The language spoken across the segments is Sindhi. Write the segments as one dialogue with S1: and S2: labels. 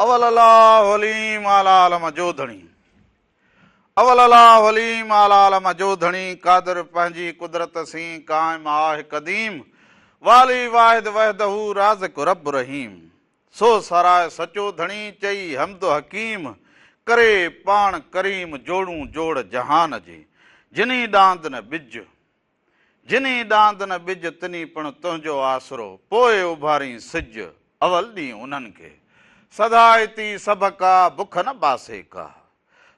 S1: اول الله عليم اعليٰ عالم جو ڌڻي. اول الله عليم اعليٰ عالم جو ڌڻي قادر پنهنجي قدرت سين قائم آه قديم والي واحد وحده رازق رب رحيم سو ساراهه سچو ڌڻي چئي حمد حڪيم ڪري پاڻ ڪريم جوڙون جوڙ جهان جي جنهي ڏاند نه ٻج جنهي ڏاند نه ٻج تنهي پڻ تنهنجو آسرو پوء اڀارين سج اول ڏينهن انهن کي سڌائتي سڀڪا بک نه باسي ڪا.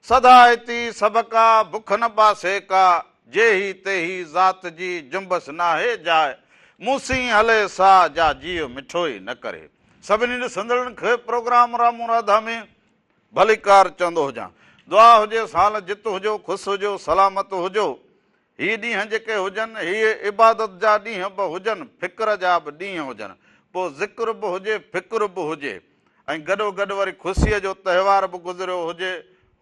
S1: سڌائتي سڀڪا بک نه باسي ڪا، جيهي تيهي ذات جي جنبش ناهي جاء، مون سين هلي سا جا جيء مٺوئي نه ڪري. سڀني ڏسندڙن کي پروگرام رامون راڌا ۾ ڀليڪار چوندو هجان. دعا هجي سال جت هجو، خوش هجو، سلامت هجو. هي ڏينهن جيڪي هجن، هي عبادت جا ڏينهن به هجن، فڪر جا به ڏينهن هجن، پوء ذڪر به هجي، فڪر به هجي ۽ گڏوگڏ وري خوشيء جو تهوار به گذريو هجي،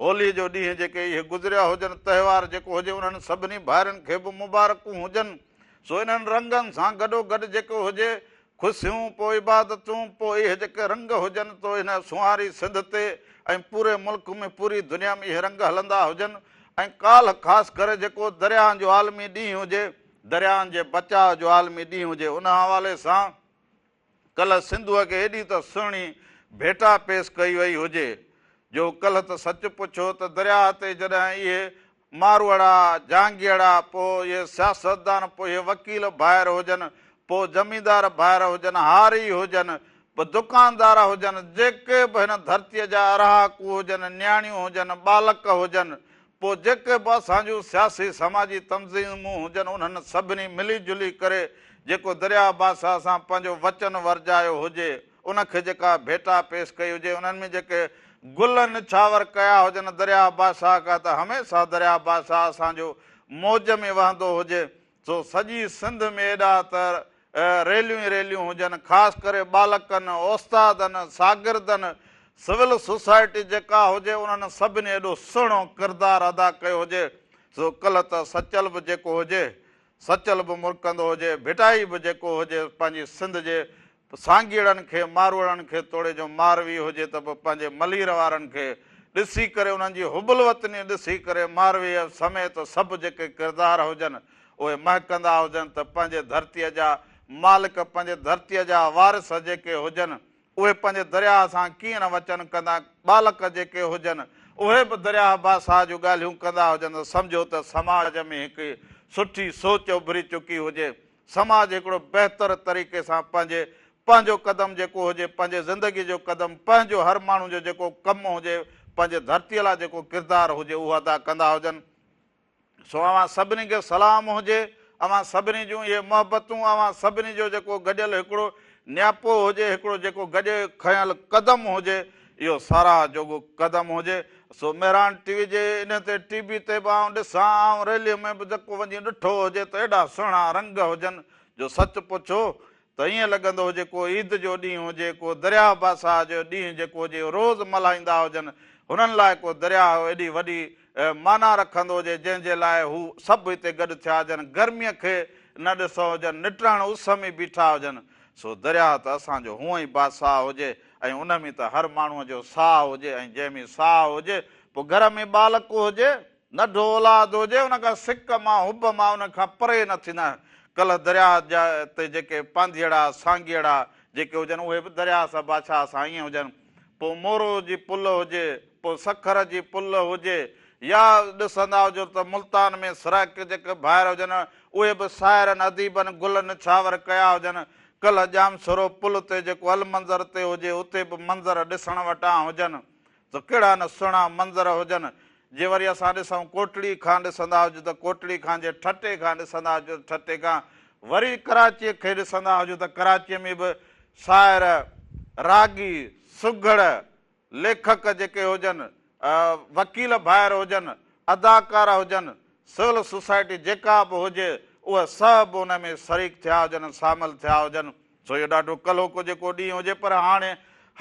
S1: هوليء جو ڏينهن جيڪي اهي گذريا هجن، تهوار جيڪو هجي انهن سڀني ڀائرن کي به مبارڪون هجن، سو انهن رنگن سان گڏوگڏ جيڪو هجي، خوشيون، پوء عبادتون، پوء اهي جيڪي رنگ هجن تو هن سونهاري سنڌ تي ۽ پوري ملڪ ۾ پوري دنيا ۾ اهي رنگ هلندا هجن ۽ ڪالهه خاص ڪري جيڪو درياهن جو عالمي ڏينهن هجي، درياهن جي بچاء جو عالمي ڏينهن هجي ان حوالي سان ڪلهه سنڌوء کي ايڏي ته سهڻي ڀيٽا پيش ڪئي وئي هجي جو ڪلهه ته سچ پڇو ته درياهه تي جڏهن اهي ماروئڙا، جهانگيئڙا، پوء اهي سياستدان، پوء اهي وڪيل ڀائر هجن، پوء زميندار ڀائر هجن، هاري هجن، پوء دڪاندار هجن، جيڪي به هن ڌرتيء جا رهاڪو هجن، نياڻيون هجن، ٻالڪ هجن، پوء جيڪي به اسان جون سياسي سماجي تنظيمون هجن، انهن سڀني ملي جلي ڪري جيڪو درياء بادشاهه سان پنهنجو وچن ورجايو هجي، ان کي جيڪا ڀيٽا پيش ڪئي هجي، انهن ۾ جيڪي گل نڇاور ڪيا هجن درياء بادشاهه کان ته هميشه درياء بادشاهه اسان جو موج ۾ وهندو هجي، سو سڄي سنڌ ۾ ايڏا ته ريليون ئي ريليون هجن، خاص ڪري ٻالڪن، استادن، شاگردن، سول سوسائٽي جيڪا هجي انهن سڀني ايڏو سهڻو ڪردار ادا ڪيو هجي، سو ڪلهه ته سچل به جيڪو هجي، سچل به مرڪندو هجي، ڀٽائي به جيڪو هجي پنهنجي سنڌ جي سانگيئڙن کي، ماروئڙن کي توڙي جو ماروي هجي ته به پنهنجي ملير وارن کي ڏسي ڪري انهن جي حب الوطني ڏسي ڪري مارويء سميت سڀ جيڪي ڪردار هجن اهي مهڪندا هجن ته پنهنجي ڌرتيء جا مالڪ پنهنجي ڌرتيء جا وارث جيڪي هجن اهي پنهنجي درياهه سان ڪيئن نه وچن ڪندا ٻالڪ جيڪي هجن اهي به درياهه بادشاهه جون ڳالهيون ڪندا هجن ته سمجهو ته سماج ۾ هڪ سٺي سوچ اڀري چڪي هجي. سماج هڪڙو بهتر طريقي سان پنهنجي پنهنجو قدم جيڪو هجي پنهنجي زندگي جو قدم پنهنجو هر ماڻهو جو جيڪو ڪم هجي پنهنجي ڌرتي لاء جيڪو ڪردار هجي اهو ادا ڪندا هجن سو اوهان سڀني کي سلام هجي اوهان سڀني جون اهي محبتون اوهان سڀني جو جيڪو گڏيل هڪڙو نياپو هجي هڪڙو جيڪو گڏي کنيل قدم هجي اهو ساراهه جوڳو قدم هجي. سو مهراڻ ٽي وي جي انهي تي ٽي وي تي به آئون ڏسان، آئون ريليء ۾ به جيڪو وڃي ڏٺو هجي ته ايڏا سهڻا رنگ هجن جو سچ پڇو ته ائين لڳندو هجي ڪو عيد جو ڏينهن هجي، ڪو درياهه بادشاهه جو ڏينهن جيڪو هجي روز ملهائيندا هجن، هنن لاء ڪو درياهه ايڏي وڏي معنيٰ رکندو هجي جنهن جي لاء هو سڀ هتي گڏ ٿيا هجن، گرميء کي نه ڏسو هجن، نٽهڻ اس ۾ بيٺا هجن، سو درياهه ته اسان جو هونء ئي بادشاهه هجي ۽ ان ۾ ته هر ماڻهوء جو ساهه هجي ۽ جنهن ۾ ساهه هجي، پوء گهر ۾ ٻالڪ هجي، ننڍو اولاد هجي، ان کان سڪ مان، حب مان ان کان پري نه ٿيندا آهن. ڪلهه درياهه جا تي جيڪي پانڌيئڙا، سانگيئڙا جيڪي هجن، اهي به درياهه سان بادشاهه سان ائين هجن. پوء مورو جي پل هجي، پوء سکر جي پل هجي يا ڏسندا هجو ته ملتان ۾ سرائڪ جيڪي ڀائر هجن، اهي به شاعرن، اديبن گل نڇاور ڪيا هجن. ڪلهه ڄامشورو پل تي جيڪو المنظر تي هجي اتي به منظر ڏسڻ وٽان هجن ته ڪهڙا نه سهڻا منظر هجن. جي وري اسان ڏسون ڪوٽڙي کان ڏسندا هجون ته ڪوٽڙي کان جي ٺٽي کان ڏسندا هجون ته ٺٽي کان وري ڪراچيء کي ڏسندا هجون ته ڪراچيء ۾ به شاعر، راڳي، سگهڙ، ليکڪ جيڪي هجن، وڪيل ڀائر هجن، اداڪار هجن، سول سوسائٽي جيڪا به هجي، اهي سڀ ان ۾ شريڪ ٿيا هجن، شامل ٿيا هجن. سو اهو ڏاڍو ڪلهوڪو جيڪو ڏينهن هجي، پر هاڻي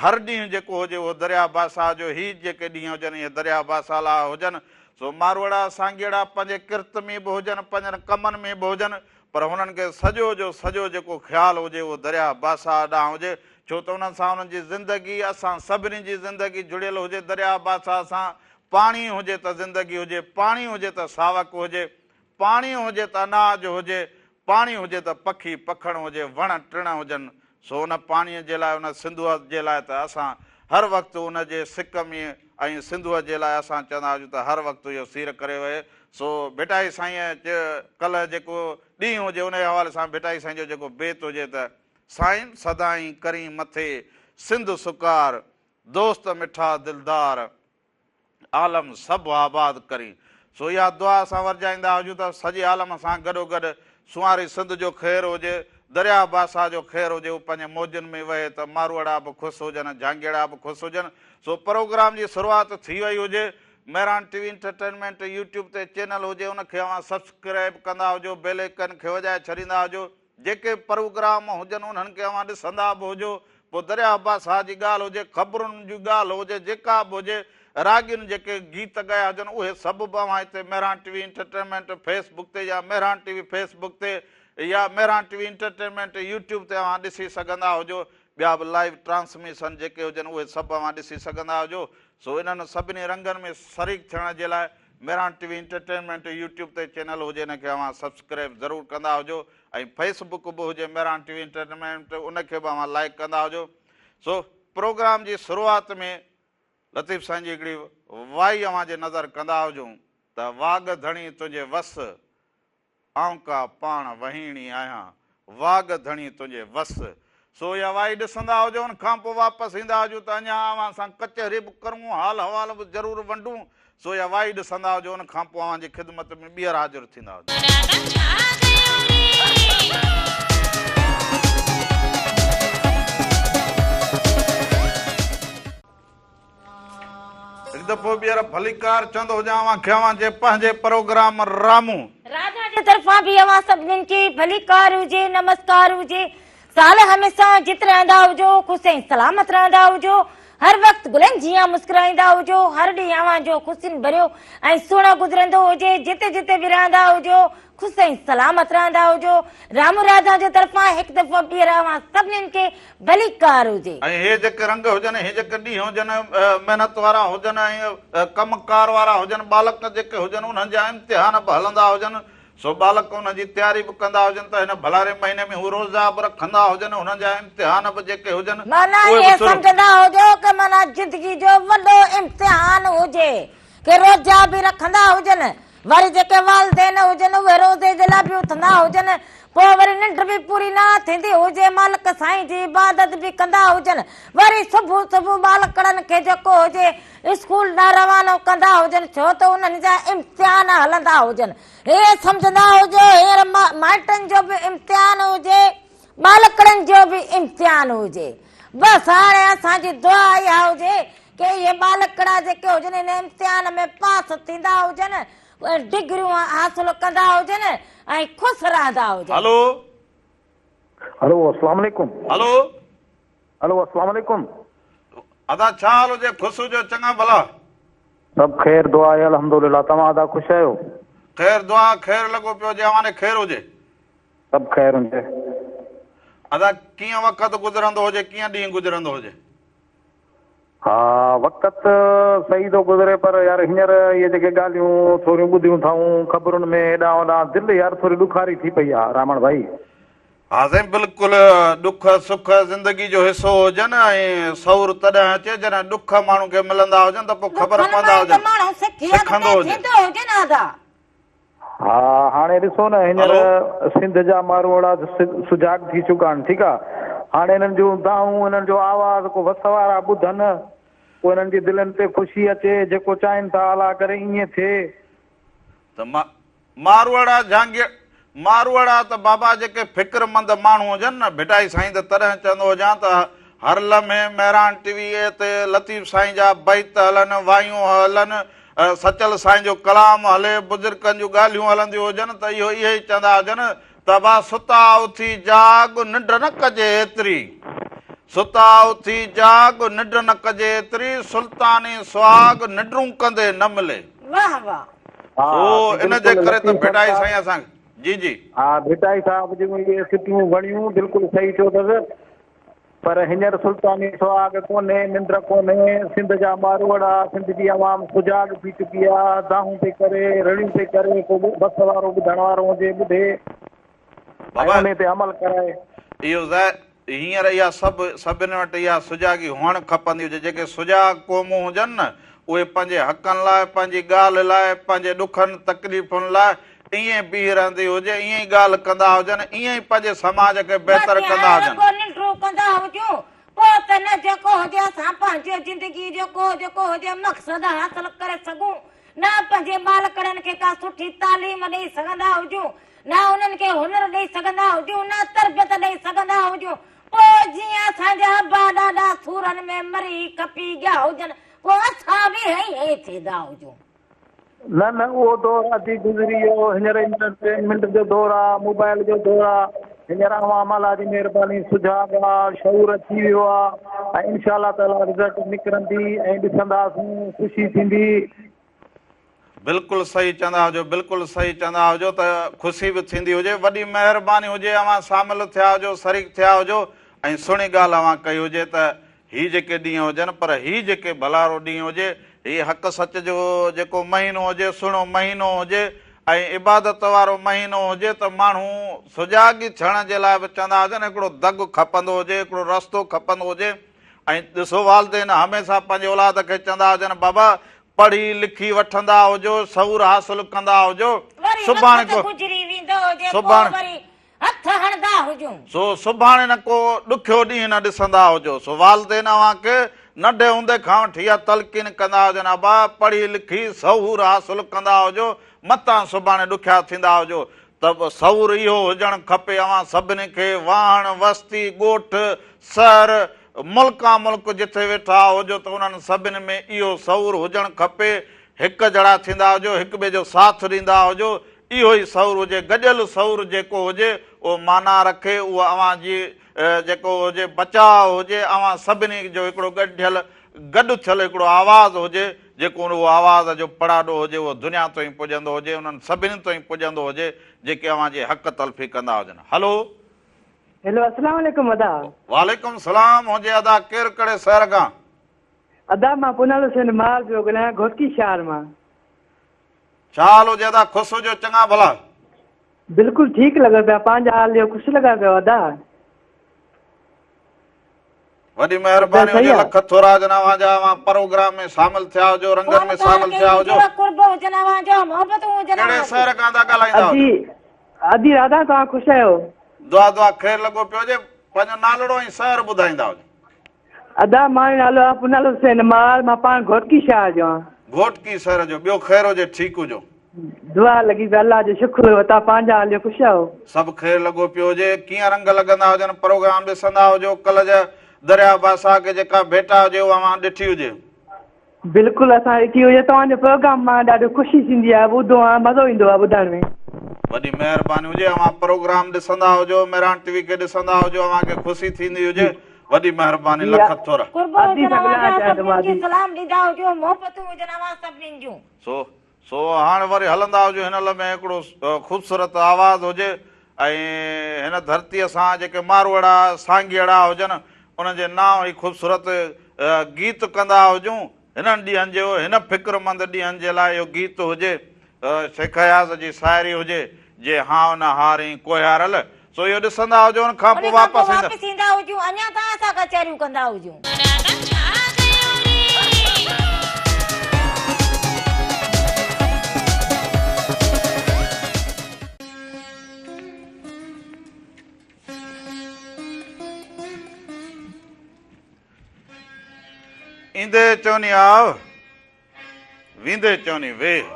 S1: هر ڏينهن جيڪو هجي اهو درياء بادشاهه جو هي جيڪي ڏينهن هجن اهي درياء بادشاهه لاء هجن. سو ماروئڙا سانگيئڙا پنهنجي ڪرت ۾ به هجن، پنهنجن ڪمن ۾ به هجن، پر هنن کي سڄو جو سڄو جيڪو خيال هجي اهو درياء بادشاهه ڏانهن هجي، ڇو ته انهن سان انهن جي زندگي، اسان سڀني جي زندگي جڙيل هجي، درياهه بادشاهه سان پاڻي هجي ته زندگي هجي، پاڻي هجي ته ساوڪ هجي، پاڻي هجي ته اناج هجي، پاڻي هجي ته پکي پکڻ هجي، وڻ ٽڻ هجن، سو ان پاڻيء جي لاء ان سنڌوء جي لاء ته اسان هر وقت ان جي سڪ ۾ ۽ سنڌوء جي لاء اسان چوندا هجون ته هر وقت اهو سير ڪري وهي، سو ڀٽائي سائينء ڪلهه جيڪو ڏينهن هجي انهيء حوالي سان ڀٽائي سائين جو جيڪو بيت هجي ته. سائين سدائين ڪرين مٿي سنڌ سڪار، دوست مٺا دلدار، عالم سڀ آباد ڪرين. سو اها دعا اسان ورجائيندا هجون ته سڄي عالم سان گڏوگڏ سونهاري سنڌ جو خير هجي، درياهه بادشاهه جو خير هجي، هو پنهنجي موجن ۾ وهي ته ماروئڙا به خوش هجن ۽ جهانگيئڙا به خوش هجن. سو پروگرام جي شروعات ٿي وئي هجي. Mehran T V entertainment YouTube تي چينل هجي ان کي اوهان سبسڪرائيب ڪندا هجو، بيل آئيڪن کي وڄائي ڇڏيندا هجو. جيڪي پروگرام هجن انهن کي اوهان ڏسندا به هجو، پوء درياهه بادشاهه جي ڳالهه هجي، خبرن جي ڳالهه هجي، جيڪا به هجي، راڳين جيڪي گيت ڳايا هجن اهي سڀ به اوهان هتي Mehran T V entertainment Facebook تي يا مهراڻ ٽي وي فيس بڪ تي يا Mehran T V entertainment YouTube تي اوهان ڏسي سگهندا هجو، ٻيا به لائيو ٽرانسميشن جيڪي هجن اهي سڀ اوهان ڏسي سگهندا هجو، سو انهن سڀني رنگن ۾ شريڪ ٿيڻ جي لاء Mehran T V entertainment YouTube تي چينل هجي ان کي اوهان سبسڪرائب ضرور ڪندا هجو ۽ فيس بڪ به هجي مهراڻ ٽي وي انٽرٽينمينٽ ان کي به اوهان لائيڪ ڪندا هجو سو پروگرام جي شروعات ۾ لطيف سائين جي هڪڙي وائي اوهان جي نظر ڪندا هجون ته واڳ ڌڻي تنهنجي وس آئون ڪا پاڻ وهيڻي آهيان، واڳ ڌڻي تنهنجي وس. سو اها وائي ڏسندا هجو، ان کان پوء واپس ايندا هجون ته اڃا اوهان سان ڪچهري به ڪرون، حال حوال به ضرور ونڊون. سو اها وائي ڏسندا هجو، ان کان پوء اوهان جي خدمت ۾ ٻيهر حاضر ٿيندا هجون. هڪ دفعو ٻيهر ڀليڪار چوندو هجان اوهان کي اوهان جي پنهنجي پروگرام رامون.
S2: راجا جي طرفان به اوهان سڀنين کي ڀليڪار هجي نمسڪار هجي سال هميشه جت رهندا هجو خوش ۽ سلامت رهندا هجو هر وقت گلن جيان مسڪرائيندا هجو هر ڏينهن اوهان جو خوشين ڀريو ۽ سهڻو گذرندو هجي جتي جتي به رهندا هجو خوش ۽ سلامت رهندا هجو. رامو راجا جي طرفان هڪ دفعو ٻيهر اوهان سڀنين کي ڀليڪار هجي.
S1: ۽ هي جيڪي رنگ هجن، هي جيڪي ڏينهن هجن، محنت وارا هجن ۽ ڪم ڪار وارا هجن، ٻالڪ جيڪي هجن انهن جا امتحان به هلندا هجن، سو ٻالڪ انهن جي تياري به ڪندا هجن ته هن ڀلاري مهيني ۾ هو روزا به رکندا هجن، انهن جا امتحان به جيڪي هجن
S2: معنيٰ
S1: اهي به
S2: ائين
S1: شروع.
S2: سمجهندا هجو ڪه معنيٰ زندگي جو وڏو امتحان هجي. ڪي روزا به رکندا هجن، وري جيڪي والدين هجن اهي روزي جي لاء به اٿندا هجن، پوء وري ننڊ به پوري نه ٿيندي هجي، مالڪ سائين جي عبادت به ڪندا هجن، وري صبح صبح ٻالڪڙن کي جيڪو هجي اسڪول ڏانهن روانو ڪندا هجن ڇو ته انهن جا امتحان هلندا هجن. ائين سمجهندا هجو هينئر مائٽن جو به امتحان هجي، ٻالڪڙن جو به امتحان هجي. بس هاڻي اسان جي دعا اها هجي ڪي اهي ٻالڪڙا جيڪي هجن ان امتحان ۾ پاس ٿيندا هجن ۽ ڊگريون حاصل ڪندا هجن ۽ خوش رهندا هجن.
S1: هلو.
S3: هلو اسلام عليڪم.
S1: هلو.
S3: هلو اسلام عليڪم.
S1: ادا ڇا حال هجي خوش هجو چڱا ڀلا.
S3: سڀ خير دعا آهي الحمدلله توهان ادا خوش آهيو.
S1: خير دعا خير لڳو پيو هجي اوهان ڏي خير هجي.
S3: سڀ خير هجي.
S1: ادا ڪيئن وقت گذرندو هجي ڪيئن ڏينهن گذرندو هجي.
S3: ها وقت صحيح ٿو گذري پر يار هينئر اهي جيڪي ڳالهيون ٿوريون ٻڌيون ٿائون خبرن ۾ هيڏانهن هوڏانهن دل يار ٿوري ڏکاري ٿي پئي آ رامڻ ڀائي.
S1: ها سائين بلڪل ڏک سک زندگي جو حصو هجن ۽ سور تڏهن اچي جڏهن ڏک ماڻهو کي ملندا هجن ته پوء خبر
S2: ڏکن
S1: پوندا
S2: مان ئي ته
S1: هجن
S2: ماڻهو سکي
S1: سکندو
S2: اڳتي
S1: هجي.
S2: ٿيندو هجي نه ادا.
S3: ها هاڻي ڏسو نه هينئر سنڌ جا ماروئڙا سجاڳ ٿي چڪا آهن ٺيڪ آ هاڻي هنن جون دانهون هنن جو آواز ڪو وس وارا ٻڌن پوء هنن جي دلين تي خوشي اچي جيڪو چاهين ٿا الله ڪري ائين ٿئي.
S1: ته ماروئڙا جهانگيئڙ ماروئڙا ته بابا جيڪي فڪرمند ماڻهو هجن نه ڀٽائي سائين ته تڏهن چوندو هجان ته هر لمحي مهراڻ ٽي وي تي لطيف سائين جا بيت هلن وايون هلن سچل سائين جو ڪلام هلي، بزرگن جون ڳالهيون هلنديون هجن ته اهو اهي ئي چوندا هجن ته ابا ستا اٿي جاڳ ننڊ نه ڪجي ايتري، ستا اٿي جاڳ ننڊ نه ڪجي ايتري، سلطاني سهاڳ ننڊون ڪندي نه ملي.
S2: واه واه.
S1: سو ان جي ڪري ته ڀٽائي سائين اسان کي جي جي.
S3: ها ڀٽائي صاحب جون اهي سٽون وڻيون بلڪل صحيح چيو اٿس. پر هينئر سلطاني سهاڳ ڪونهي، ننڊ ڪونهي، سنڌ جا ماروئڙا، سنڌ جي عوام سجاڳ ٿي چڪي آ، دانهون پئي ڪري، رڙيون پئي ڪري، ڪو وس وارو ٻڌڻ وارو هجي ٻڌي ۽
S1: بابا
S3: انهي تي عمل ڪرائي.
S1: اهو ظاهر هينئر اها سڀ سڀني وٽ اها سجاڳي هئڻ کپندي هجي، جيڪي سجاڳ قومون هجن نه اهي پنهنجي حقن لاء، پنهنجي ڳالهه لاء، پنهنجي ڏکن تڪليفن لاء ائين بيهي رهندي هجي، ائين ئي ڳالهه ڪندا هجن، ائين ئي پنهنجي سماج کي بهتر
S2: باقي
S1: ڪندا
S2: هاڻي
S1: هجن.
S2: رڳو ننڊون ڪندا هجون، پوء ته نه جيڪو هجي اسان پنهنجي زندگي جو ڪو جيڪو هجي مقصد حاصل ڪري سگهون، نه پنهنجي ٻالڪڙن کي ڪا سٺي تعليم ڏئي سگهندا هجون، نه انهن کي هنر ڏئي سگهندا هجون، نه تربيت ڏئي سگهندا هجون، پوء جيئن اسان جا ابا ڏاڏا سورن ۾ مري کپي گيا هجن، پوء اسان به ائين ئي ٿيندا هجون.
S3: نه نه اهو دور ادي گذري ويو هينئر انٽرٽينمينٽ جو دور آ موبائل جو دور آ هينئر عوام الله جي مهرباني سجاڳ آ شعور اچي ويو آ ۽ انشاء الله تعالي رزلٽ نڪرندي ۽ ڏسنداسون خوشي ٿيندي.
S1: بلڪل صحيح چوندا هجو بلڪل صحيح چوندا هجو ته خوشي به ٿيندي هجي وڏي مهرباني هجي اوهان شامل ٿيا هجو شريڪ ٿيا هجو ۽ سهڻي ڳالهه اوهان ڪئي هجي ته هي جيڪي ڏينهن هجن پر هي جيڪي ڀلارو ڏينهن هجي، هي حق سچ جو جيڪو مهينو هجي، سهڻو مهينو هجي ۽ عبادت وارو مهينو هجي ته ماڻهو سجاڳي ٿيڻ جي لاء به چوندا هجن هڪڙو دڳ کپندو هجي، هڪڙو رستو کپندو هجي ۽ ڏسو والدين هميشه پنهنجي اولاد کي چوندا هجن بابا پڙهي لکي وٺندا هجو، شعور حاصل ڪندا هجو،
S2: وري
S1: سڀاڻي
S2: وقت
S1: ڪو
S2: گذري ويندو هجي پوء
S1: سڀاڻي.
S2: وري هٿ هڻندا هجون.
S1: سو سڀاڻي نه ڪو ڏکيو ڏينهن نه ڏسندا هجو. سو والدين اوهان کي ننڍي هوندي کان وٺي اها تلقين ڪندا هجن ابا پڙهي لکي شعور حاصل ڪندا هجو متان سڀاڻي ڏکيا ٿيندا هجو ته شعور اهو هجڻ کپي اوهان سڀني کي واهڻ، وستي، ڳوٺ، شهر، ملڪان ملڪ جٿي ويٺا هجو ته انهن سڀني ۾ اهو شعور هجڻ کپي هڪ جھڙا ٿيندا هجو هڪ ٻئي جو ساٿ ڏيندا هجو اهو ئي شعور هجي، گڏيل شعور جيڪو هجي اهو معنيٰ رکي، اهو اوهان جي جيڪو هجي بچاء هجي، اوهان سڀني جو هڪڙو ڳنڍيل گڏ ٿيل هڪڙو آواز هجي، جيڪو اهو آواز جو پڙاڏو هجي اهو دنيا تائين پڄندو هجي، انهن سڀني تائين پڄندو هجي جيڪي اوهان جي حق تلفي ڪندا هجن. هلو.
S4: هيلو اسلام عليڪم ادا.
S1: وعليڪم سلام هجي ادا ڪير ڪهڙي شهر کان.
S4: ادا مان پنهل حسين ماهر پيو ڳالهايان گهوٽڪي شهر مان.
S1: ڇا حال هجي ادا خوش هجو چڱا ڀلا.
S4: بلڪل ٺيڪ لڳو پيا پنهنجا حال ڏيو خوش لڳا پيو ادا.
S1: وڏي مهرباني هجي لک ٿورا هجن اوهان جا اوهان پروگرام ۾ شامل ٿيا هجو رنگن ۾ شامل ٿيا هجو.
S2: قرب هجن اوهان جا محبتون هجن
S1: ڪهڙي شهر کان ٿا ڳالهائيندا هجو.
S4: ادي ادي راڌا توهان خوش آهيو.
S1: دعا دعا خير لڳو پيو هجي پنهنجو نالڙو ۽ شهر ٻڌائيندا هجو.
S4: ادا مانجو نالو آ پنهل حسين مار مان پاڻ گهوٽڪي شهر جو آهيان.
S1: گهوٽڪي شهر جو ٻيو خير هجي ٺيڪ هجو.
S4: دعا لڳي پئي الله جو شڪر وتان پنهنجا حال ڏيو خوش آهيو.
S1: سڀ خير لڳو پيو هجي ڪيئن رنگ لڳندا هجن پروگرام ڏسندا هجو ڪلهه جا درياء بادشاهه کي جيڪا ڀيٽا هجي اها اوهان ڏٺي هجي.
S4: بلڪل اسان ڏٺي هجي توهان جو پروگرام مان ڏاڍو خوشي ٿيندي آهي ٻڌو آهيان مزو ايندو آهي ٻڌڻ ۾.
S1: وڏي مهرباني هجي اوهان پروگرام ڏسندا هجو مهراڻ ٽي وي کي ڏسندا هجو اوهان کي خوشي ٿيندي هجي وڏي مهرباني
S4: جي
S1: لک ٿورا.
S2: قرب
S4: ادي
S2: هجن
S4: سان
S2: اوهان
S4: ڳالهائڻ
S2: جا
S4: چاهيان ٿو مان
S2: سڀني کي
S4: ادي.
S2: سلام ڏيندا هجو محبتون هجن اوهان سڀني جون.
S1: سو سو هاڻ وري هلندا هجون هن لمحي هڪڙو خوبصورت آواز هجي ۽ هن ڌرتيء سان جيڪي ماروئڙا سانگيئڙا هجن انهن جي نانء هي خوبصورت گيت ڪندا هجون هنن ڏينهن جي هن فڪرمند ڏينهن جي لاء اهو گيت هجي شيخ اياز جي شاعري هجي جي هانء نه هارين ڪوهيارل سو اهو ڏسندا هجو ان کان
S2: ان
S1: پوء
S2: کان پوء
S1: واپس ايندا.
S2: واپس ايندا هجون اڃا توهان سان ڪچهريون ڪندا هجون.
S1: ايندي چوني آء، ويندي چوني ويهه.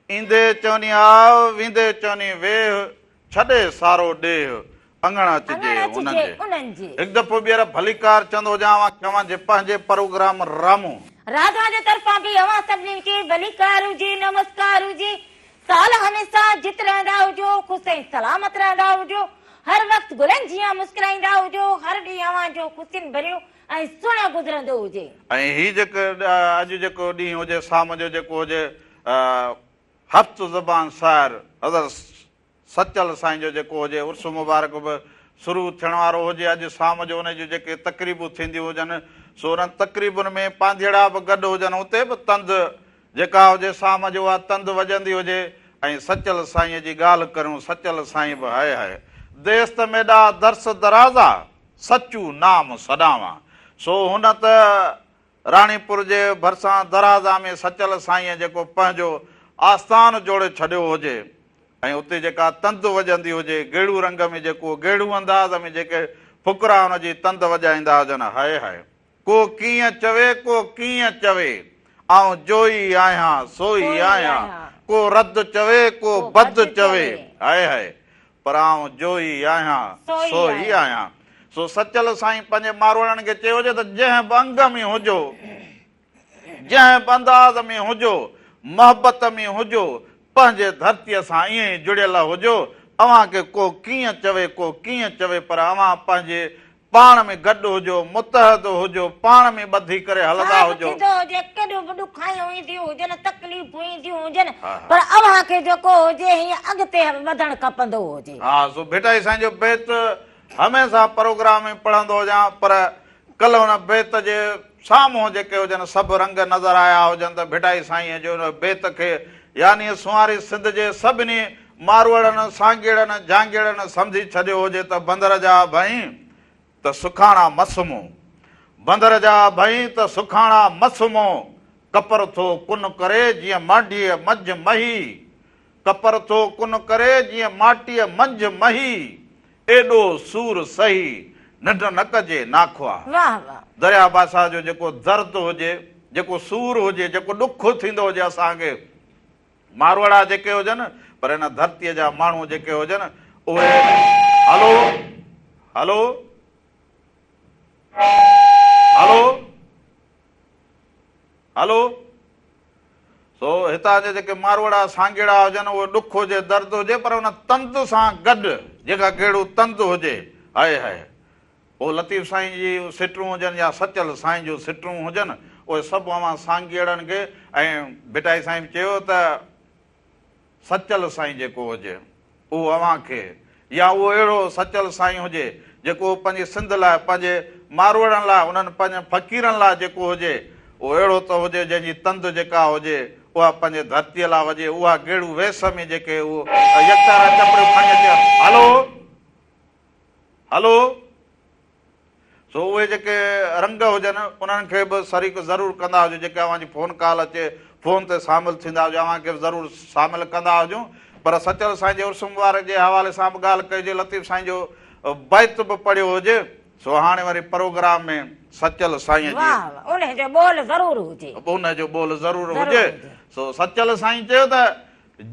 S1: ايندي چوني آء، ويندي چوني ويهه، ڇڏي سارو ڏيهه، اڱڻ اچجي انهن جي. هڪ دفعو ٻيهر ڀليڪار چوندو هجان اوهان کي اوهان جي پنهنجي پروگرام رامون.
S2: راڌا جي طرفان به اوهان سڀني کي ڀليڪار هجي، نمسڪار هجي. سال هميشه جت رهندا هجو، خوش ۽ سلامت رهندا هجو، هر وقت گلن جيان مسڪرائيندا هجو، هر ڏينهن اوهان جو خوشين ڀريو ۽ سهڻو گذرندو هجي.
S1: ۽ هي جيڪو اڄ جيڪو ڏينهن هجي شام جو جيڪو هجي هفت زبان شاعر حضرت سچل سائين جو جيڪو هجي عرس مبارڪ به شروع ٿيڻ وارو هجي اڄ شام جو ان جون جيڪي تقريبون ٿينديون هجن سو انهن تقريبن ۾ پانڌيئڙا به گڏ هجن اتي به تند جيڪا هجي شام جو اها تند وڄندي هجي ۽ سچل سائينء جي ڳالهه ڪريون سچل سائين به هاء هاء ديس ته ميڏا درس درازا سچو نام سڏاوان سو هن ته راڻيپور جي ڀرسان درازا ۾ سچل سائينء جيڪو پنهنجو آستان جوڙي ڇڏيو هجي ۽ اتي جيڪا تند وڄندي هجي، گيڙو رنگ ۾ جيڪو گيڙو انداز ۾ جيڪي فقرا ان جي تند وڄائيندا هجن، هاء هاء! ڪو ڪيئن چوي، ڪو ڪيئن چوي، آئون جوئي آهيان، سوئي آهيان، ڪو رد چوي، ڪو بد چوي، هاء هاء! پر آئون جوئي آهيان، سوئي آهيان. سو سچل سائين پنهنجي ماروئڙن کي چيو هجي ته جنهن به انگ ۾ هجو، جنهن به انداز ۾ هجو، محبت ۾ هجو، پنهنجي ڌرتيء سان ائين ئي جڙيل هجو، اوهان کي ڪو ڪيئن چوي، ڪو ڪيئن چوي پر اوهان پنهنجي پاڻ ۾ گڏ هجو، متحد هجو، پاڻ ۾ ٻڌي ڪري هلندا
S2: ڇا به
S1: هجو.
S2: ٿيندو هجي، ڪيڏيون به ڏکايون اينديون هجن، تڪليفون اينديون هجن، پر اوهان کي جيڪو هجي هيئن اڳتي وڌڻ کپندو هجي.
S1: ها سو ڀٽائي سائين جو بيت هميشه پروگرام ۾ پڙهندو هجان پر ڪلهه ان بيت جي سامهون جيڪي هجن سڀ رنگ نظر آيا هجن ته ڀٽائي سائينء جي ان بيت کي يعني سونهاري سنڌ جي سڀني ماروئڙن، سانگيئڙن، جهانگيئڙن سمجهي ڇڏيو هجي ته بندر جا ڀئين ته سکاڻا مس مون، بندر جا ڀئين ته سکاڻا مس مون، ڪپر ٿو ڪن ڪري جيئن مانڊيء منجهه مهي، ڪپر ٿو ڪن ڪري جيئن ماٽيء منجهه مهي، ايڏو سور سهي ننڊ نه ڪجي ناکوا.
S2: واهه واهه.
S1: درياء بادشاهه جو جيڪو درد هجي، جيڪو سور هجي، جيڪو ڏک ٿيندو هجي اسان کي ماروئڙا جيڪي هجن پر هن ڌرتيء جا ماڻهو جيڪي هجن اهي هلو هلو هلو هلو سو هتان جا جيڪي ماروئڙا سانگيئڙا هجن اهي ڏک هجي درد هجي پر ان تند سان گڏ جيڪا گيڙو تند هجي هاء هاء پوء لطيف سائين جي سٽون هجن يا سچل سائين جون سٽون هجن اهي سڀ اوهان سانگيئڙن کي ۽ ڀٽائي سائين به چيو ته سچل سائين جيڪو هجي اهو اوهان کي يا اهو اهڙو سچل سائين هجي جيڪو پنهنجي سنڌ لاء پنهنجي ماروئڙن لاء انهن پنهنجن فقيرن لاء جيڪو هجي اهو اهڙو ته هجي جنهن جي تند جيڪا هجي اها پنهنجي ڌرتيء لاء وڄي اها گيڙو ويس ۾ جيڪي اهو يڪتارا چپڙيون کڻي اچي هلو هلو سو اهي جيڪي رنگ هجن انهن کي به شريڪ ضرور ڪندا هجو جيڪي اوهان جي فون ڪال اچي فون تي شامل ٿيندا هجو اوهان کي به ضرور شامل ڪندا هجون پر سچل سائين جي عرس مبارڪ جي حوالي سان به ڳالهه ڪئي هجي لطيف سائين جو بيت به پڙهيو هجي سو هاڻي وري پروگرام ۾ سچل سائين جي
S2: واهه واهه انهي جو ٻول ضرور هجي.
S1: انهي جو ٻول ضرور هجي سو سچل سائين چيو ته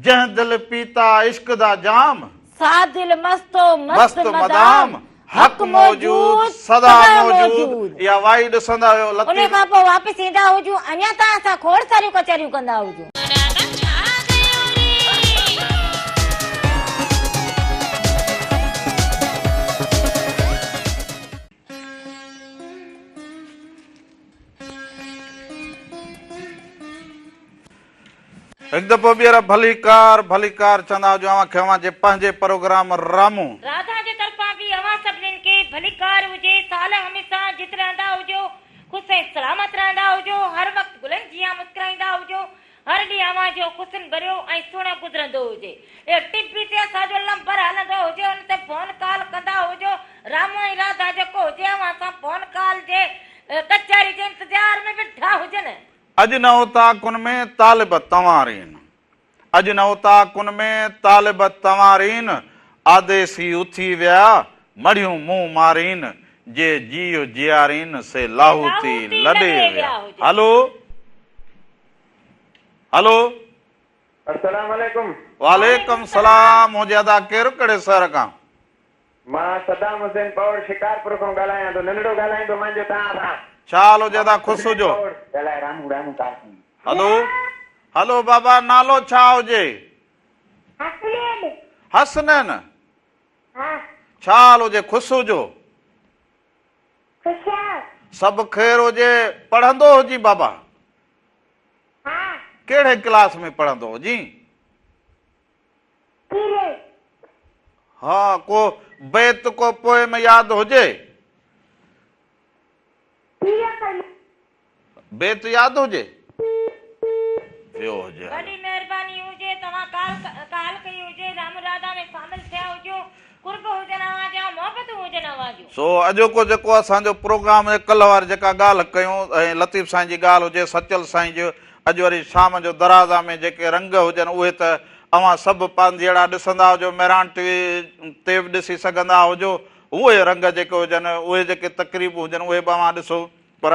S1: جنهن دل پيتا عشق دا جام.
S2: سا دل مست و مست مدام.
S1: حق موجود سدا موجود. اها وائي ڏسندا هيو لطيف.
S2: انهي کان پوء واپس ايندا هجون اڃا توهان سان کوڙ ساريون ڪچهريون ڪندا هجون.
S1: هڪ دفعو ٻيهر ڀليڪار ڀليڪار چوندا هجون اوهان کي اوهان جي پنهنجي پروگرام رامون.
S2: راڌا جي طرفان به اوهان سڀنين کي ڀليڪار هجي سال هميشه جت رهندا هجو خوش ۽ سلامت رهندا هجو هر وقت گلن جيان مسڪرائيندا هجو هر ڏينهن اوهان جو خوشين ڀريو ۽ سهڻو گذرندو هجي اهو ٽي وي تي اسان جو لمبر هلندو هجي ان تي فون ڪال ڪندا هجو رامون ۽ راڌا جيڪو هجي اوهان سان فون ڪال جي ڪچهري جي انتظار ۾ ويٺا هجن.
S1: اڄ نه اوطاقن ۾ طالب تنوارين. اڄ نه اوطاقن ۾ طالب تنوارين، آديسي اٿي ويا مڙهيون منهن مارين، جي جيء جيارين سي لاهوتي لڏي ويا. هلو هلو.
S5: السلام عليڪم.
S1: وعليڪم سلام هجي ادا ڪير ڪهڙي شهر کان.
S5: مان صدام حسين پوڙ شڪارپور کان ڳالهايان ٿو ننڍڙو ڳالهائيندو مانجو توهان سان.
S1: ڇا حال هجي ادا خوش هجو.
S5: ڳالهاء رامو رامو ڪارڪن.
S1: هلو هلو بابا نالو ڇا هجي.
S6: حسنين.
S1: حسنين.
S6: ها.
S1: ڇا حال هجي خوش هجو.
S6: خوش آهيان.
S1: سڀ خير هجي پڙهندو هجين بابا.
S6: ها.
S1: ڪهڙي ڪلاس ۾ پڙهندو هجين.
S6: پھرين.
S1: ها ڪو بيت ڪو پوئم ياد هجي؟ بيت ياد هجي؟ ويو هجي هليو.
S2: وڏي مهرباني هجي توهان ڪال ڪال ڪئي هجي رام راڌا ۾ شامل ٿيا هجو قرب هجن اوهان جا محبتون هجن اوهان جون.
S1: سو اڄوڪو جيڪو اسان جو پروگرام هجي ڪلهه واري جيڪا ڳالهه ڪيون ۽ لطيف سائين جي ڳالهه هجي سچل سائين جو اڄ وري شام جو درازا ۾ جيڪي رنگ هجن اهي ته اوهان سڀ پانڌيئڙا ڏسندا هجو مهراڻ ٽي وي تي به ڏسي سگهندا هجو اهي رنگ جيڪي هجن اهي جيڪي تقريبون هجن اهي به اوهان ڏسو پر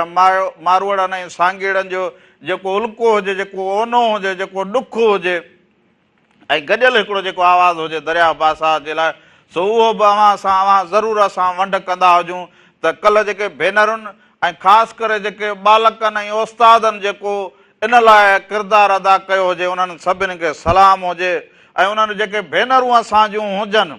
S1: ماروئڙن ۽ سانگيئڙن جو جيڪو الڪو هجي، جيڪو اونو هجي، جيڪو ڏک هجي ۽ گڏيل هڪڙو جيڪو آواز هجي درياهه بادشاهه جي لاء سو اهو به اوهان سان اوهان ضرور اسان ونڊ ڪندا هجون ته ڪلهه جيڪي ڀينرن ۽ خاص ڪري جيڪي ٻالڪن ۽ استادن جيڪو ان لاء ڪردار ادا ڪيو هجي انهن سڀني کي سلام هجي ۽ انهن جيڪي ڀينرون اسان جون هجن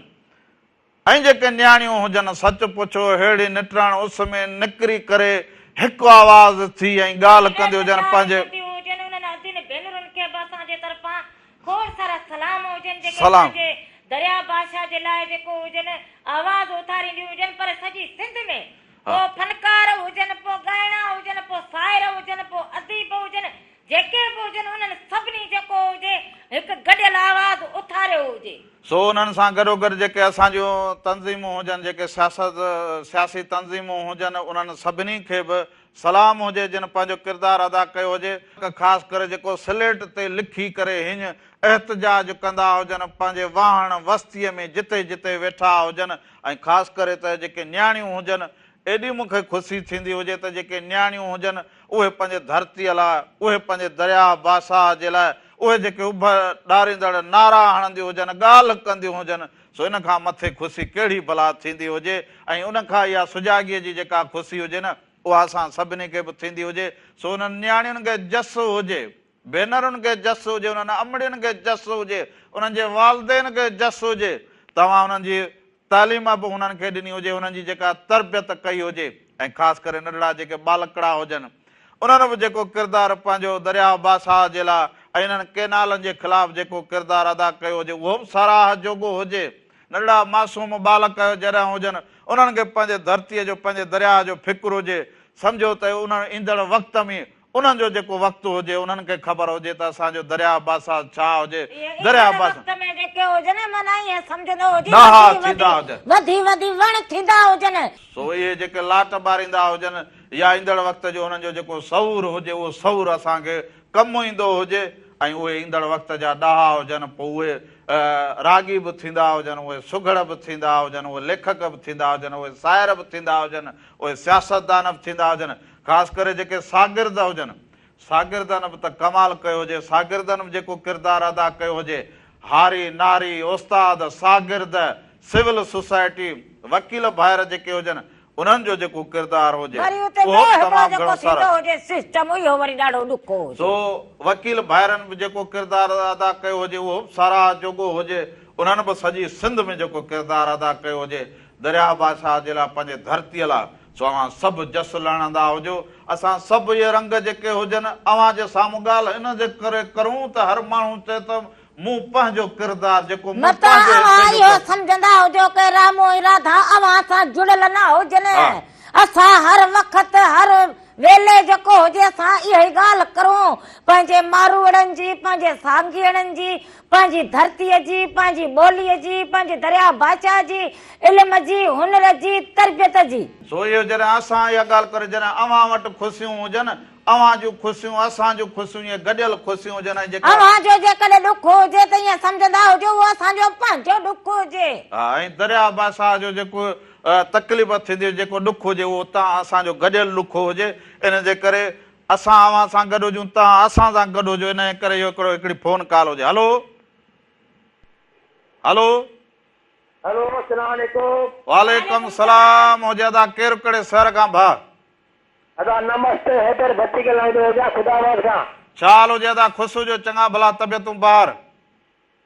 S1: ۽ جيڪي نياڻيون هجن، سچ پڇو ههڙي نٽهڻ اس ۾ نڪري ڪري هڪ آواز ٿي ۽ ڳالهه ڪنديون هجن، پنهنجي.
S2: ڪنديون هجن، انهن عظيم ڀينرن کي به اسان جي طرفان کوڙ سارا سلام هجن، جيڪي پنهنجي درياء بادشاهه جي لاء جيڪو هجن آواز اٿارينديون هجن، پر سڄي سنڌ ۾ پوء فنڪار هجن، پوء ڳائڻا هجن، پوء شاعر هجن، پوء اديب هجن، جيڪي به هجن انهن سڀني جيڪو هجي هڪ گڏيل آواز اٿاريو هجي.
S1: سو انهن سان گڏوگڏ جيڪي اسان جون تنظيمون هجن، جيڪي سياست سياسي تنظيمون هجن انهن سڀني کي به سلام هجي جن پنهنجو ڪردار ادا ڪيو هجي. خاص ڪري جيڪو سليٽ تي لکي ڪري هيڃ احتجاج ڪندا هجن پنهنجي واهڻ وستيء ۾ جتي جتي ويٺا هجن ۽ خاص ڪري ته جيڪي نياڻيون هجن ايڏي مون کي خوشي ٿيندي هجي ته جيڪي نياڻيون هجن، اهي پنهنجي ڌرتيء لاء، اهي پنهنجي درياهه بادشاهه جي لاء، اهي جيڪي اڀ ڏاريندڙ نعرا هڻنديون هجن، ڳالهه ڪنديون هجن، سو ان کان مٿي خوشي ڪهڙي ڀلا ٿيندي هجي ۽ ان کان اها سجاڳيء جي جيڪا خوشي هجي نه، اها اسان سڀني کي به ٿيندي هجي، سو انهن نياڻين کي جس هجي، ڀينرن کي جس هجي، انهن امڙين کي جس هجي، انهن جي والدين کي جس هجي، توهان انهن جي تعليم به هنن کي ڏني هجي، هنن جي جيڪا تربيت ڪئي هجي ۽ خاص ڪري ننڍڙا جيڪي ٻالڪڙا هجن، انهن به جيڪو ڪردار پنهنجو درياء بادشاهه جي لاء ۽ انهن ڪئنالن جي خلاف جيڪو ڪردار ادا ڪيو هجي، اهو به ساراهه جوڳو هجي. ننڍڙا معصوم ٻالڪ جڏهن هجن، انهن کي پنهنجي ڌرتيء جو، پنهنجي درياء جو فڪر هجي، سمجهو ته انهن ايندڙ وقت ۾ انهن جو جيڪو وقت هجي، انهن کي خبر هجي ته اسان جو درياهه بادشاهه ڇا هجي،
S2: اهي
S1: درياهه
S2: ايندڙ
S1: بادشاهه.
S2: وقت ۾ جيڪي هجن، معنيٰ ائين سمجهندو هجي،
S1: ڏاها
S2: وڌي
S1: ٿيندا
S2: وڌي
S1: هجن.
S2: وڌي وڌي وڻ ٿيندا هجن.
S1: سو اهي جيڪي لاٽ ٻاريندا هجن يا ايندڙ وقت جو انهن جو جيڪو شعور هجي، اهو شعور اسان کي ڪم ايندو هجي ۽ اهي ايندڙ وقت جا ڏاها هجن، پوء اهي راڳي به ٿيندا هجن، اهي سگهڙ به ٿيندا هجن، اهي ليکڪ به ٿيندا هجن، اهي شاعر به ٿيندا هجن، اهي سياستدان به ٿيندا هجن، خاص ڪري جيڪي شاگرد هجن، شاگردن به ته ڪمال ڪيو هجي، شاگردن به جيڪو ڪردار ادا ڪيو هجي، هاري، ناري، استاد، شاگرد، سول سوسائٽي، وڪيل ڀائر جيڪي هجن، انهن جو جيڪو ڪردار هجي،
S2: وري اتي
S1: اهو
S2: ٻيو
S1: به
S2: هڪڙو
S1: تمام
S2: جيڪو
S1: گهڻو
S2: ٿيندو
S1: سر.
S2: هجي سسٽم اهو وري ڏاڍو ڏکو هجي.
S1: سو وڪيل ڀائرن به جيڪو ڪردار ادا ڪيو هجي، اهو به ساراهه جوڳو هجي، انهن به سڄي سنڌ ۾ جيڪو ڪردار ادا ڪيو هجي، درياهه بادشاهه جي لاء پنهنجي ڌرتيء لاء، سو اوهان سڀ جس لهڻندا هجو. اسان سڀ اهي رنگ جيڪي هجن، اوهان جي سامهون ڳالهه ان جي ڪري ڪرون ته هر ماڻهو چئي ته مون پنهنجو ڪردار جيڪو مون
S2: متان
S1: پنهنجي
S2: اوهان
S1: حصي جو
S2: اهو
S1: ڪيو.
S2: سمجهندا هجو ڪي رامو ۽ راڌا اوهان سان جڙيل نه هجن.
S1: ها.
S2: اسان هر وقت هر ويلي جيڪو هجي اسان اها ئي ڳالهه ڪرون پنهنجي ماروئڙن جي، پنهنجي سانگيئڙن جي، پنهنجي ڌرتيء جي، پنهنجي ٻوليء جي، پنهنجي درياء بادشاهه جي، علم جي، هنر جي، تربيت جي.
S1: سو اهو جڏهن اسان اها ڳالهه ڪريون، جڏهن اوهان وٽ خوشيون هجن، اوهان جون خوشيون، اسان جون خوشيون اهي گڏيل خوشيون هجن ۽ جيڪا.
S2: اوهان جو جيڪڏهن ڏک هجي ته ائين سمجهندا هجو اهو اسان جو پنهنجو ڏک هجي.
S1: ها ۽ درياء بادشاهه جو جيڪو تڪليف ٿيندي هجي، جيڪو ڏک هجي اهو تان اسان جو گڏيل ڏک هجي، ان جي ڪري اسان اوهان سان گڏ هجون، توهان اسان سان گڏ هجو، انهيء ڪري اهو هڪڙو هڪڙي فون ڪال هجي. هلو. هلو.
S5: هلو السلام عليڪم.
S1: وعليڪم السلام هجي ادا ڪير ڪهڙي شهر کان ڀاء.
S5: ادا نمستي حيدر ڀٽي ڳالهائيندو هجان خدا آباد کان.
S1: ڇا حال هجي ادا خوش هجو چڱا ڀلا طبيعتون بهار.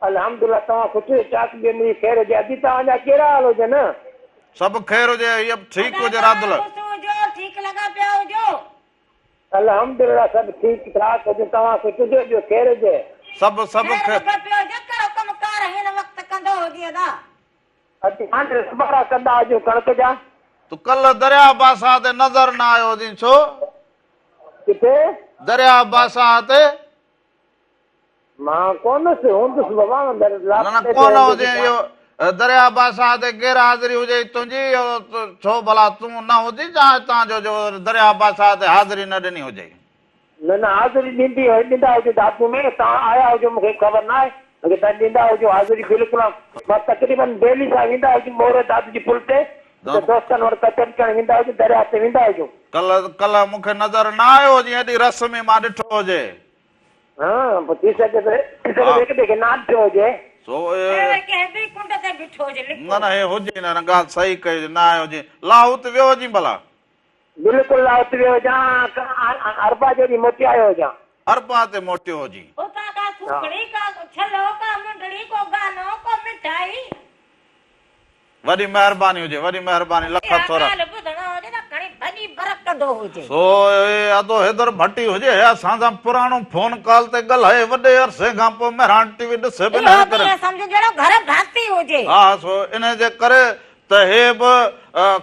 S5: الحمدالله توهان خوش هجو چاڪ ٻيو مڙئي خير هجي ادي توهان جا ڪهڙا حال هجن.
S1: سڀ خير هجي هيء به ٺيڪ
S2: ادا
S1: هجي
S2: توهان
S1: رادل.
S2: خوش هجو ٺيڪ لڳا پيا هجو.
S5: الحمدالله سڀ ٺيڪ ٺاڪ هجون توهان خوش هجو ٻيو خير هجي.
S1: سڀ سڀ
S2: خير
S1: خير.
S2: لڳو پيو هجي ڪهڙو ڪم ڪار هن وقت ڪندو هجي ادا.
S5: اچي هاڻي رسبارا ڪندا هجون ڪڻڪ جا.
S1: تون ڪلهه درياهه باساهه تي نظر نه آيو هجين ڇو؟
S5: ڪٿي؟
S1: درياهه باساهه تي.
S5: مان ڪونه هوس، هوندس بابا
S1: نه نه ڪونه هجين اهو درياهه باساهه تي غير حاضري هجي تنهنجي اهو ڇو ڀلا تون نه هجين جا هتان جو جو درياهه باساهه تي حاضري نه ڏني هجئي.
S5: نه نه حاضري ڏيندي هئي ڏيندا هجو دادو ۾ توهان آيا هجو مون کي خبر نه آهي باقي توهان ڏيندا هجو حاضري بلڪل مان تقريبن ڊيلي سان ويندا هجون مورو دادو جي پل تي ته دوستن وٽ ڪچهري ڪرڻ ويندا هجون درياهه تي ويندا هجون.
S1: ڪلهه ڪلهه مون کي نظر نه آيو هجين ايڏي رس ۾ مان ڏٺو هجي.
S5: ها پوء ٿي سگهي ٿو ٿي سگهي ٿو هڪ ٻئي کي نه ڏٺو هجي.
S1: سو
S2: اهڙي ڪنهن به ڪنڊ تي بيٺو هجي لڪو.
S1: نه نه هي هجي نه نه ڳالهه صحيح ڪئي هجي نه آيو هجين لاهوت ويو هجين ڀلا.
S5: بلڪل لاهوت ويو هجان اربع جي ڏينهن موٽي آيو هجان.
S1: اربع تي موٽيو هجين.
S2: اتان ڪا سوکڙي ڪا ڇلو ڪا منڊڙي ڪو گانو ڪو مٺائي.
S1: وڏي مهرباني هجي وڏي مهرباني لک
S2: اها
S1: ٿورا.
S2: ڳالهه ٻڌڻ هجي ته کڻي ڀڄي برق ڪندو هجي.
S1: سو اي ادو حيدر ڀٽي هجي هي اسان سان پراڻو فون ڪال تي ڳالهائي وڏي عرصي کان پوء مهراڻ ٽي وي ڏسي به
S2: اهو
S1: ناهي
S2: به
S1: ڪري.
S2: ائين سمجهه جهڙو گهر ڀاتي هجي.
S1: ها سو انهي جي ڪري ته هي به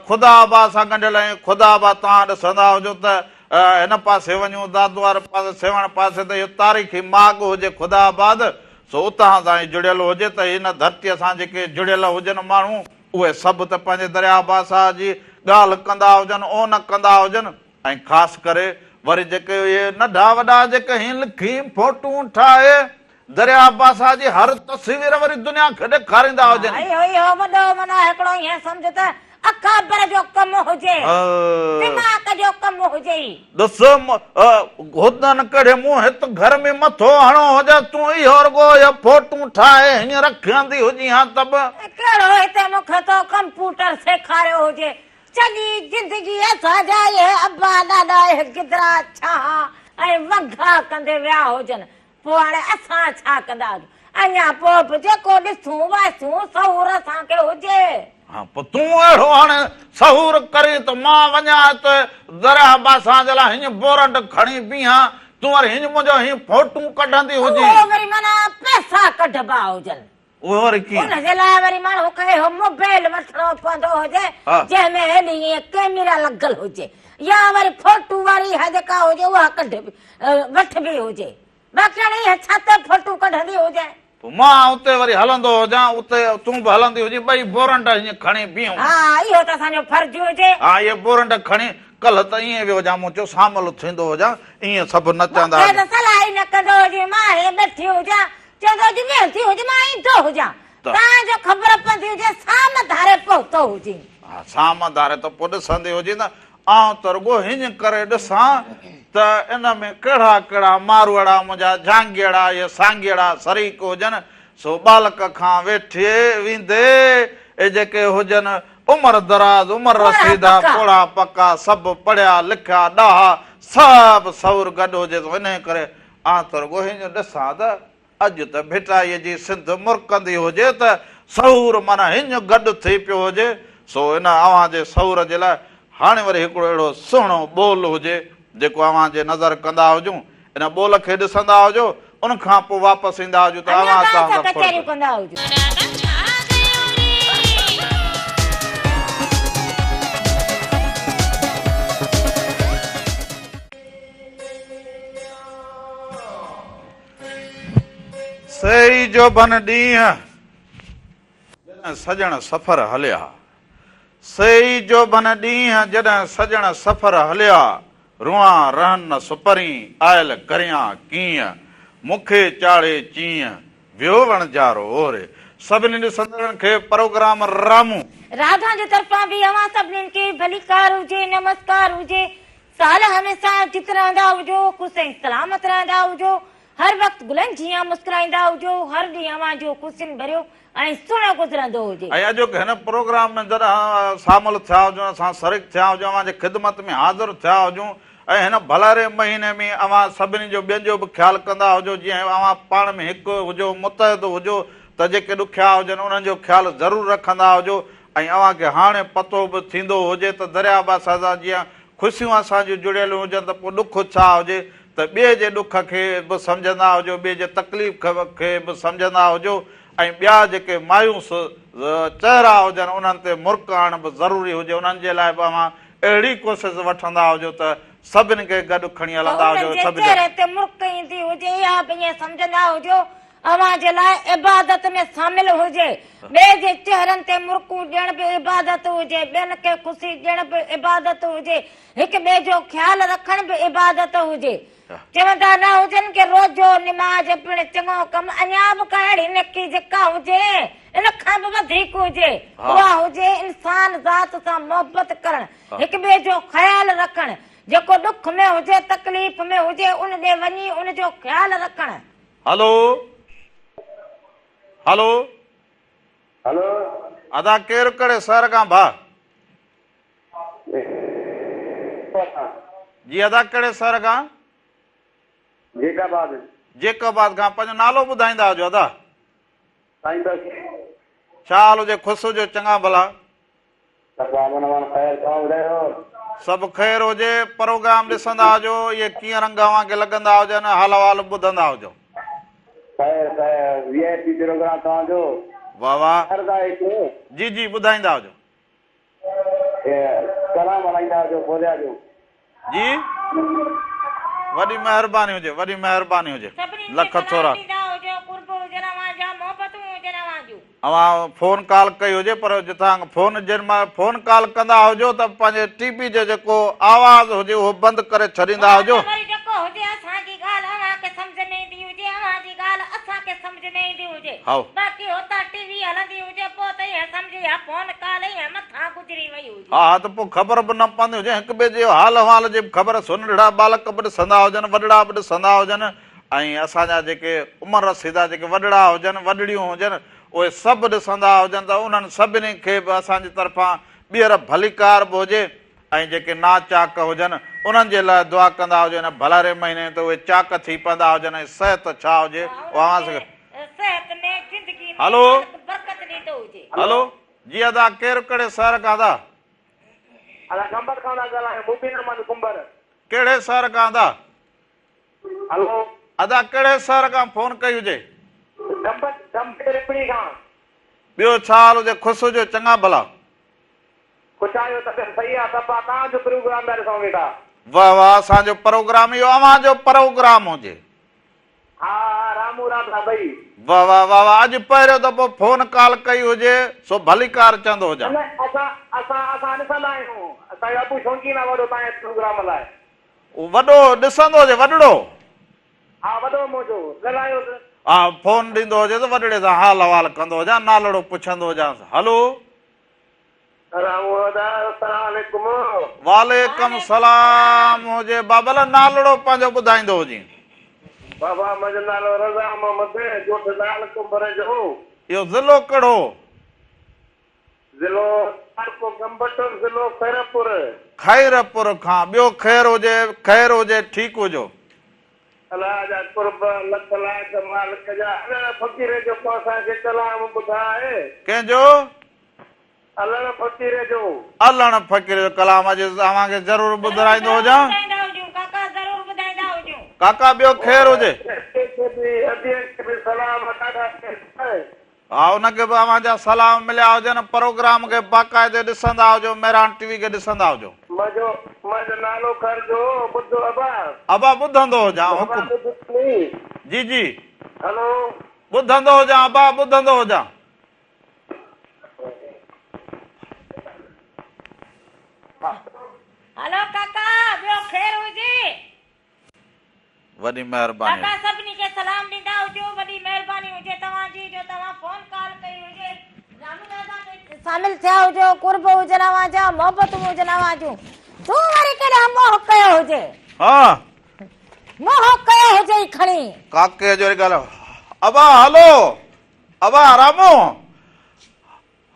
S1: خدا آباد سان ڳنڍيل ۽ خدا آباد توهان ڏسندا هجو ته هن پاسي وڃون دادو واري پاسي سيوهڻ پاسي ته اهو تاريخي ماڳ هجي خدا آباد سو اتان سان ئي جڙيل هجي ته هن ڌرتيء سان جيڪي جڙيل هجن ماڻهو اهي سڀ ته پنهنجي درياء بادشاهه جي ڳالهه ڪندا هجن اون ڪندا هجن ۽ خاص ڪري وري جيڪي اهي ننڍا وڏا جيڪي هين لکي فوٽون ٺاهي درياء بادشاهه جي هر تصوير وري دنيا کي ڏيکاريندا هجن.
S2: اهو اهو وڏو معنيٰ هڪڙو ائين سمجهه ته اڪابر جو ڪم هجي، دماغ جو ڪم هجي.
S1: ڏس هدن ڪهڙي مون هت گهر ۾ مٿو هڻو هجي، تون اهو رڳو اهي فوٽون ٺاهي هيئن رکندي هجين ها ته به.
S2: ڪهڙو هتي مون کي تو ڪمپوٽر سيکاريو هجي، سڄي زندگي اسان جا اهي ابا ڏاڏا اهي گدرا ڇانها ۽ وگها ڪندي ويا هجن، پوء هاڻي اسان ڇا ڪندا هجون؟ اڃا پوء به جيڪو ڏسون وائسون سهور اسان کي هجي.
S1: ها پوء تون اهڙو هاڻي سهور ڪرين ته مان وڃان هت درياهه باسان جي لاء هينئن بورنڊ کڻي بيهان، تون وري هينئن منهنجو هينئن فوٽون ڪڍندي هجين.
S2: اهو وري معنيٰ پئسا ڪڍبا هجن.
S1: اهو وري ڪيئن؟
S2: ان جي لاء وري ماڻهو کي اهو موبائل وٺڻو پوندو هجي جنهن ۾ هيڏي ائين ڪئميرا لڳل هجي يا وري فوٽو واري اها جيڪا هجي اها ڪڍبي وٺبي هجي باقي هاڻي اها ڇا تي فوٽو ڪڍندي هجي.
S1: پوء مان اتي وري هلندو هجان اتي تون به هلندي هجين ٻئي بورنڊ ائين کڻي بيهون.
S2: ها اهو ته اسان جو فرض هجي.
S1: ها اهي بورنڊ کڻي ڪلهه ته ائين ويو هجان مون چيو سامل ٿيندو هجان ائين سڀ نچندا
S2: مون کي ته صلاح ئي نه ڪندو هجي مان هي ٻيٺي هجان چوندو هجي ويهندي هجي مان ايندو هجان تان جو خبر پوندي هجي سام ڌاري پهتو هجين.
S1: ها سام ڌاري ته پوء ڏسندي هجين ته آئون ته رڳو هيئن ڪري ڏسان ته ان ۾ ڪهڙا ڪهڙا ماروئڙا منهنجا جهانگيئڙا اهي سانگيئڙا شريڪ هجن سو ٻالڪ کان ويٺي ويندي اهي جيڪي هجن عمر دراز عمر رسيده پوڙها پڪا سڀ پڙهيا لکيا ڏاها سڀ سور گڏ هجي سو انهيء ڪري آء ته رڳو هيئن ڏسان ته اڄ ته ڀٽائيء جي سنڌ مرڪندي هجي ته سهور معنيٰ هيئن گڏ ٿي پيو هجي، سو ان اوهان جي سهور جي لاء هاڻي وري هڪڙو اهڙو سهڻو ٻول هجي، جيڪو اوهان جي نظر ڪندا هجون، ان ٻول کي ڏسندا هجو، ان کان پوء واپس ايندا هجون ته
S2: اڃا
S1: اوهان
S2: توهان
S1: سان
S2: سان
S1: ته
S2: ڪچهريون ڪندا هجون.
S1: سيئي جوڀن ڏينهن، جڏهن سڄڻ سفر هليا. سيئي جوڀن ڏينهن، جڏهن سڄڻ سفر هليا. روئان رهن نه سپرين، آيل ڪريان ڪيئن. مون کي چاڙهي چينهن، ويو وڻجارو اوري. سڀني ڏسندڙن کي پروگرام رامون.
S2: راڌا جي طرفان به اوهان سڀنين کي ڀليڪار هجي، نمسڪار هجي. سال هميشه جت رهندا هجو، خوش ۽ سلامت رهندا هجو، هر وقت گلن جيان مسڪرائيندا هجو، هر ڏينهن اوهان جو خوشين ڀريو ۽ سهڻو گذرندو هجي.
S1: ۽ اڄوڪي هن پروگرام ۾ جڏهن شامل ٿيا هجون، اسان شريڪ ٿيا هجون، اوهان جي خدمت ۾ حاضر ٿيا هجون ۽ هن ڀلاري مهيني ۾ اوهان سڀني جو ٻين جو به خيال ڪندا هجو، جيئن اوهان پاڻ ۾ هڪ هجو، متحد هجو ته جيڪي ڏکيا هجن انهن جو خيال ضرور رکندا هجو ۽ اوهان کي هاڻي پتو به ٿيندو هجي ته درياء بادشاهه سان جيئن خوشيون اسان جون جڙيل هجن ته پوء ڏک ڇا هجي ته ٻئي جي ڏک کي به سمجهندا هجو، ٻئي جي تڪليف کي به سمجهندا هجو ۽ ٻيا جيڪي مايوس چهرا هجن انهن تي مرڪ آڻڻ به ضروري هجي انهن جي لاء به اوهان اهڙي ڪوشش وٺندا هجو ته سڀني کي گڏ کڻي
S2: ته
S1: هلندا
S2: انهن
S1: هجو
S2: جي
S1: سڀ
S2: چهري تي مرڪ ايندي هجي اها به ائين سمجهندا هجو اوهان جي لاء عبادت ۾ شامل هجي ٻئي جي چهرن تي مرڪون ڏيڻ به عبادت هجي ٻين کي خوشي ڏيڻ به عبادت هجي هڪ ٻئي جو خيال رکڻ به عبادت هجي. چوندا نه هجن ڪي روزو نماز پڻ چڱو ڪم اڃا به ڪا اهڙي نيڪي جيڪا هجي ان کان به وڌيڪ هجي اها هجي انسان ذات سان محبت ڪرڻ هڪ ٻئي جو خيال رکڻ جيڪو ڏک ۾ هجي تڪليف ۾ هجي ان ڏي وڃي ان جو خيال رکڻ.
S1: هلو هلو.
S5: هلو.
S1: ادا ڪير ڪهڙي شهر کان ڀاء. جي ادا ڪهڙي شهر کان؟
S5: جيڪب آباد.
S1: جيڪب آباد کان پنهنجو نالو ٻڌائيندا هجو ادا.
S5: سائين بس.
S1: ڇا حال هجي خوش هجو چڱا ڀلا.
S5: سڀ امن امان خير توهان ٻڌايو.
S1: سڀ خير هجي پروگرام ڏسندا هجو اهي ڪيئن رنگ اوهان کي لڳندا هجن حال احوال ٻڌندا هجو.
S5: خير خير وي آء پي پروگرام توهان جو.
S1: واه واه.
S5: عرض آهي هڪ.
S1: جي جي ٻڌائيندا هجو.
S5: ڪلام هلائيندا هجو فوزيا جو.
S1: جي وڏي مهرباني هجي وڏي مهرباني هجي
S2: سڀني کي
S1: لک
S2: سلام
S1: ٿورا.
S2: ڏيندا هجو قرب هجن اوهان جا محبتون هجن اوهان جون.
S1: اوهان فون ڪال ڪئي هجي پر جتان فون جن مهل فون ڪال ڪندا هجو ته پنهنجي ٽي وي جو جيڪو آواز هجي اهو بند ڪري ڇڏيندا
S2: اوهان
S1: هجو.
S2: ته وري جيڪو هجي اسان جي ڳالهه اوهان کي سمجهه ۾ ايندي هجي اوهان جي ڳالهه اسان کي سمجهه ۾ ايندي هجي.
S1: هائو.
S2: باقي هتان ٽي وي هلندي هجي پوء ته ائين سمجهه اها فون ڪال ائين مٿان گذري وئي هجي.
S1: ها ها ته پوء خبر به نه پوندي هجي هڪ ٻئي جي حال احوال جي به خبر سو ننڍڙا ٻالڪ به ڏسندا هجن وڏڙا به ڏسندا هجن ۽ اسان جا جيڪي عمر رسيده جيڪي وڏڙا هجن وڏڙيون هجن اهي سڀ ڏسندا هجن ته انهن سڀني کي به اسان جي طرفان ٻيهر ڀليڪار به هجي ۽ جيڪي ناچاڪ هجن انهن جي لاء دعا ڪندا هجو هن ڀلاري مهيني ۾ ته اهي چاڪ ٿي پوندا هجن ۽ صحت ڇا هجي اها اوهان
S2: کي صحت ۾ زندگي ۾
S1: هلو
S2: مالڪ برڪت ڏيندو هجي.
S1: هلو جي ادا ڪير ڪهڙي شهر کان ادا.
S5: ادا قمبر کان ٿا ڳالهايون مبين احمد ڪنڀر.
S1: ڪهڙي شهر کان ادا.
S5: هلو.
S1: ادا ڪهڙي شهر کان فون ڪئي هجي.
S5: قمبر قمبر رپڙي کان.
S1: ٻيو ڇا حال هجي خوش هجو چڱا ڀلا.
S5: خوش آهيو طبيعت صحيح آ صفا توهان جو پروگرام پيا ڏسون ويٺا.
S1: واه واه اسان جو پروگرام اهو اوهان جو پروگرام هجي.
S5: ها ها رامو راڌا ٻئي.
S1: واه واه واه واه اڄ پهريون دفعو فون ڪال ڪئي هجي سو ڀليڪار چوندو هجان.
S5: نه اسان اسان اسان ڏسندا آهيون اسان جو ابو شوقين آ وڏو توهان جي پروگرام لاء.
S1: وڏو ڏسندو هجي وڏڙو.
S5: ها وڏو منهنجو ڳالهايوس.
S1: ها فون ڏيندو هجي ته وڏڙي سان حال احوال ڪندو هجان نالڙو پڇندو هجانس هلو.
S5: رامو ادا السلام عليڪم.
S1: وعليڪم سلام هجي بابل نالڙو پنهنجو ٻڌائيندو هجين.
S5: بابا منهنجو نالو رضا محمد ڳوٺ لال ڪنڀر جو.
S1: اهو ضلعو ڪهڙو؟
S5: ضلعو تعلقو گمبٽ ضلعو خيرپور.
S1: خيرپور کان ٻيو خير هجي خير هجي ٺيڪ هجو.
S5: الله جا قرب لک لائق مالڪ جا علڻ فقير جو ڪو اسان کي ڪلام ٻڌاء.
S1: ڪنهن جو؟
S5: علڻ فقير جو.
S1: علڻ فقير جو ڪلام اڄ اوهان کي ضرور ٻڌرائيندو هجان.
S2: ضرور ٻڌائيندا هجون ڪاڪا ضرور ٻڌائيندا هجون.
S1: ڪاڪا ٻيو خير هجي.
S5: ادي کي به ادي کي به سلام ڏاڍا خير.
S1: ها ان کي به اوهان جا سلام مليا هجن پروگرام کي باقاعدي ڏسندا هجو مهراڻ ٽي وي کي ڏسندا هجو.
S5: منهنجو منهنجو نالو کڻجو ٻڌو ابا.
S1: ابا ٻڌندو هجان
S5: ابا
S1: حڪم.
S5: ٻڌ ني.
S1: جي جي.
S5: هلو.
S1: ٻڌندو هجان ابا ٻڌندو هجان.
S2: هلو ڪاڪا ٻيو خير هجي.
S1: وڏي مهرباني
S2: ڪاڪا سڀني کي سلام ڏيندا هجو وڏي مهرباني هجي توهان جي جو توهان فون ڪال ڪئي هجي رامو دادا ۾ شامل ٿيا هجو قرب هجن اوهان جا محبتون هجن اوهان جون تون وري ڪڏهن موهه ڪيو هجي.
S1: ها.
S2: موهه ڪيو هجئي کڻي.
S1: ڪاڪي جو وري ڳالهه ابا هلو ابا رامو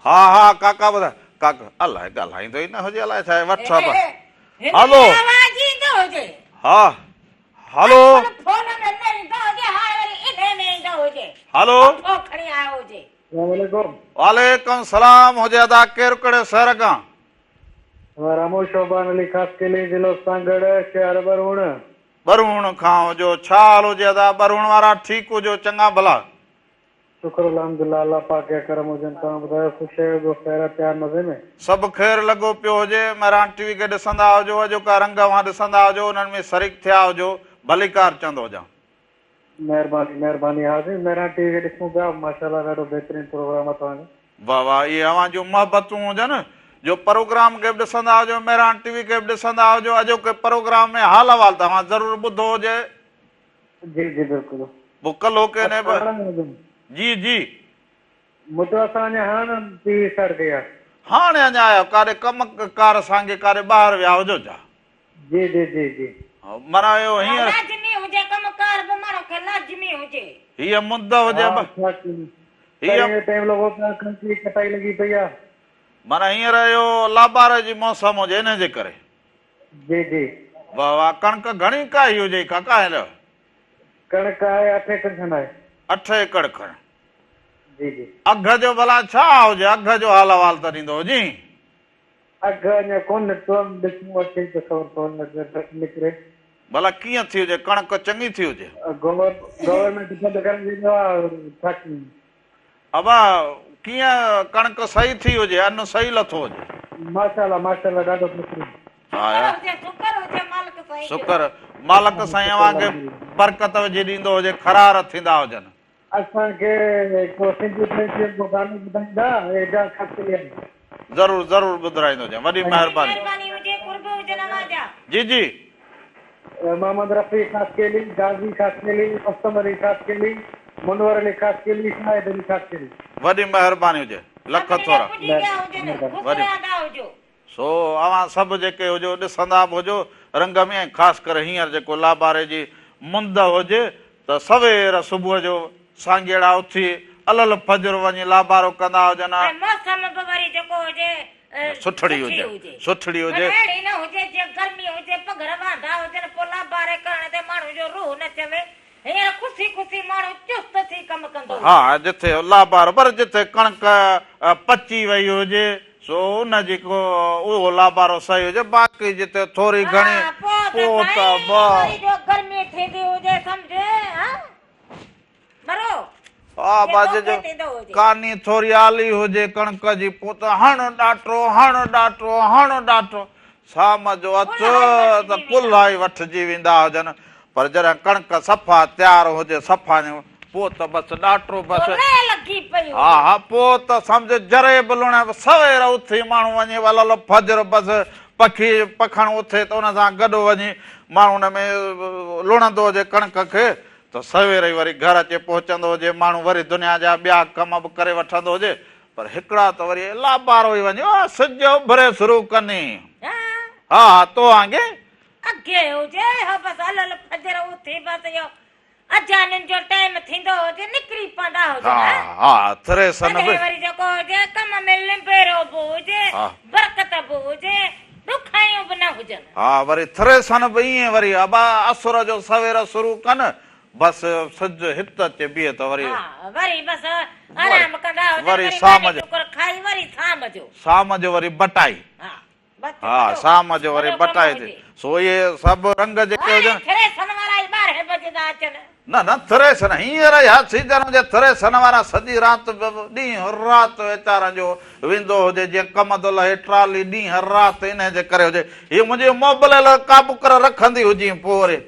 S1: ها ها ڪاڪا ٻڌاء ڪاڪو الائي ڳالهائيندو ئي نه هجي الائي ڇا آهي وٺ ابا هلو
S2: آواز ايندو هجي
S1: ها هلو
S2: فون ۾ نه ايندو هجي ها وري انهي ۾ ايندو هجي
S1: هلو
S2: پکو کڻي آيو هجي.
S3: السلام عليڪم.
S1: وعليڪم سلام هجي ادا ڪير ڪهڙي شهر کان.
S3: مان رامو شعبان علي خاصخيلي ضلعو سانگهڙ شهر ٻروڻ.
S1: ٻروڻ کان هجو ڇا حال هجي ادا ٻروڻ وارا ٺيڪ هجو چڱا ڀلا.
S3: شڪر الحمدلله الله پاڪ جا ڪرم هجن توهان ٻڌايو خوش آهيو ٻيو خير آ پيار مزي ۾.
S1: سڀ خير لڳو پيو هجي مهراڻ ٽي وي کي ڏسندا هجو اڄوڪا رنگ اوهان ڏسندا هجو انهن ۾ شريڪ ٿيا هجو ڀليڪار چوندو هجان.
S3: مهرباني مهرباني ها سائين مهراڻ ٽي وي کي ڏسون پيا ماشاءالله ڏاڍو بهترين پروگرام آ توهان جو.
S1: واه واه اهي اوهان جون محبتون هجن جو پروگرام کي به ڏسندا هجو مهراڻ ٽي وي کي به ڏسندا هجو اڄوڪي پروگرام ۾ حال احوال ته اوهان ضرور ٻڌو هجي.
S3: جي جي بلڪل.
S1: پوء ڪلهوڪي ني به جي جي.
S3: مدو اسان اڃا هاڻ ٽي وي اسٽارٽ ڪئي آ.
S1: هاڻي اڃا آيا ڪاڏي ڪم ڪار سانگي ڪاڏي ٻاهر ويا هجو ڇا.
S3: جي جي جي جي.
S1: معنيٰ اهو هينئر.
S2: لازمي هجي ڪم ڪار به ماڻهو کي لازمي هجي.
S1: هيء مند هجي به.
S3: هيء. ٽائيم لڳو پيو آ ڪڻڪ جي ڪٽائي لڳي پئي آ.
S1: معنيٰ هينئر اهو لاباري جي موسم هجي انهي جي ڪري.
S3: جي جي.
S1: واه واه ڪڻڪ گهڻي ڪاهي هجئي ڪاڪا هينئر.
S3: ڪڻڪ آهي اٺ ايڪڙ کن آهي.
S1: اٺ ايڪڙ کن.
S3: جي جي.
S1: اگهه جو ڀلا ڇا هجي اگهه جو حال احوال ته ڏيندو هجين.
S3: اگهه اڃا ڪونه نڪتو آهي ڏسون اچي ته خبر پوندي اگهه نڪري.
S1: ڀلا ڪيئن ٿي هجي ڪڻڪ چڱي ٿي هجي.
S3: گورنمينٽ بند ڪري ڇڏيو آهي ڇا ڪيون.
S1: ابا ڪيئن ڪڻڪ صحيح ٿي هجي ان صحيح لٿو هجي.
S3: ماشاءالله ماشاءالله ڏاڍو بھترين.
S2: شڪر هجي شڪر هجي مالڪ سائين جو.
S1: شڪر مالڪ سائين اوهان کي برڪت وجهي ڏيندو هجي خرار ٿيندا هجن.
S3: اسان کي ڪو سنڌي فرينڊشپ جو گانو ٻڌائيندا اعجاز خاصخيلي وارو.
S1: ضرور ضرور ٻڌرائيندو هجان وڏي مهرباني.
S2: مهرباني هجي قرب هجن اوهان جا.
S1: جي جي.
S3: محمد رفيع خاصخيلي، غازي خاصخيلي، رستم علي خاصخيلي، منور علي خاصخيلي، شاهد علي خاصخيلي.
S1: وڏي مهرباني هجي لک
S2: سڀني
S1: ٿورا.
S2: ڏي پڄي ويا هجن خوش
S1: وڏي.
S2: رهندا هجو.
S1: سو اوهان سڀ جيڪي هجو ڏسندا به هجو رنگ ۾ ۽ خاص ڪري هينئر جيڪو لاباري جي مند هجي ته سوير صبح جو سانگيئڙا اٿي الل فجر وڃي لابارو ڪندا هجن ها.
S2: ۽ موسم به وري جيڪو هجي
S1: سٺڙي
S2: سٺي
S1: هجي
S2: هجي.
S1: سٺڙي هجي.
S2: معنيٰ اهڙي نه هجي جيئن گرمي هجي پگهر وهندا هجن پوء لاباري ڪرڻ تي ماڻهو جو روح نه چوي هينئر خوشي خوشي ماڻهو چست ٿي ڪم ڪندو هجي.
S1: ها جٿي لابارو پر جٿي ڪڻڪ پچي وئي هجي سو ان جي ڪو اهو لابارو صحيح هجي باقي جتي ٿوري گهڻي
S2: ها پوء ته
S1: پوء ته
S2: سائين
S1: به.
S2: وري جو گرمي ٿيندي هجي سمجهه ها مرو
S1: ها
S2: جي
S1: باجي
S2: توکي
S1: جو
S2: ٿيندو هجي.
S1: ڪاني ٿوري آلي هجي ڪڻڪ جي پوء ته هڻ ڏاٽو هڻ ڏاٽو هڻ ڏاٽو سام جو اچ ته ڪلها ئي وٺجي ويندا هجن پر جڏهن ڪڻڪ صفا تيار هجي صفا پوء ته بس ڏاٽو بس.
S2: پوء لئه لڳي پئي هجي.
S1: ها ها پوء ته سمجهه جري به لڻي سوير اٿي ماڻهو وڃي ولل فجر بس پکي پکڻ اٿي ته ان سان گڏ وڃي ماڻهو ان ۾ لڻندو هجي ڪڻڪ کي ته سوير ئي وري گهر اچي پهچندو هجي ماڻهو وري دنيا جا ٻيا ڪم به ڪري وٺندو هجي پر هڪڙا ته وري لابارو ئي وڃي سج اڀري شروع ڪني. ها ها تو وانگي.
S2: اڳي هجي ها بس الل فجر اٿي بس اهو اذانن جو ٽائيم ٿيندو هجي نڪري پوندا هجن
S1: ها ها ٿري سن به.
S2: تڏهن وري جيڪو هجي ڪم ۾ لنبيرو به هجي برڪت به هجي ڏکايون به نه هجن.
S1: ها وري ٿري سن به ائين وري ابا اسر جو سوير شروع ڪن بس سج هت اچي بيهي ته وري.
S2: ها وري بس آرام ڪندا هجن
S1: وري
S2: وري
S1: سام
S2: ماني
S1: جو.
S2: ٽڪر کائي وري سام جو.
S1: سام جو وري بٽائي.
S2: ها بس
S1: ها
S2: وڏو
S1: سام جو وري
S2: وڏو ڪم
S1: بٽائي ٿي.
S2: هجي.
S1: سو اهي سڀ رنگ جيڪي
S2: هاڻي
S1: هجن.
S2: ٿري سن وارا ئي ٻارهين بجي ٿا اچن.
S1: نه نه ٿري سن هينئر اها سيزن هجي ٿري سن وارا سڄي رات ڏينهن رات ويچارن جو ويندو هجي جيئن ڪمند لهي ٽرالي ڏينهن رات انهي جي ڪري هجي هي منهنجي موبليل قابو ڪري رکندي هجين پوء وري.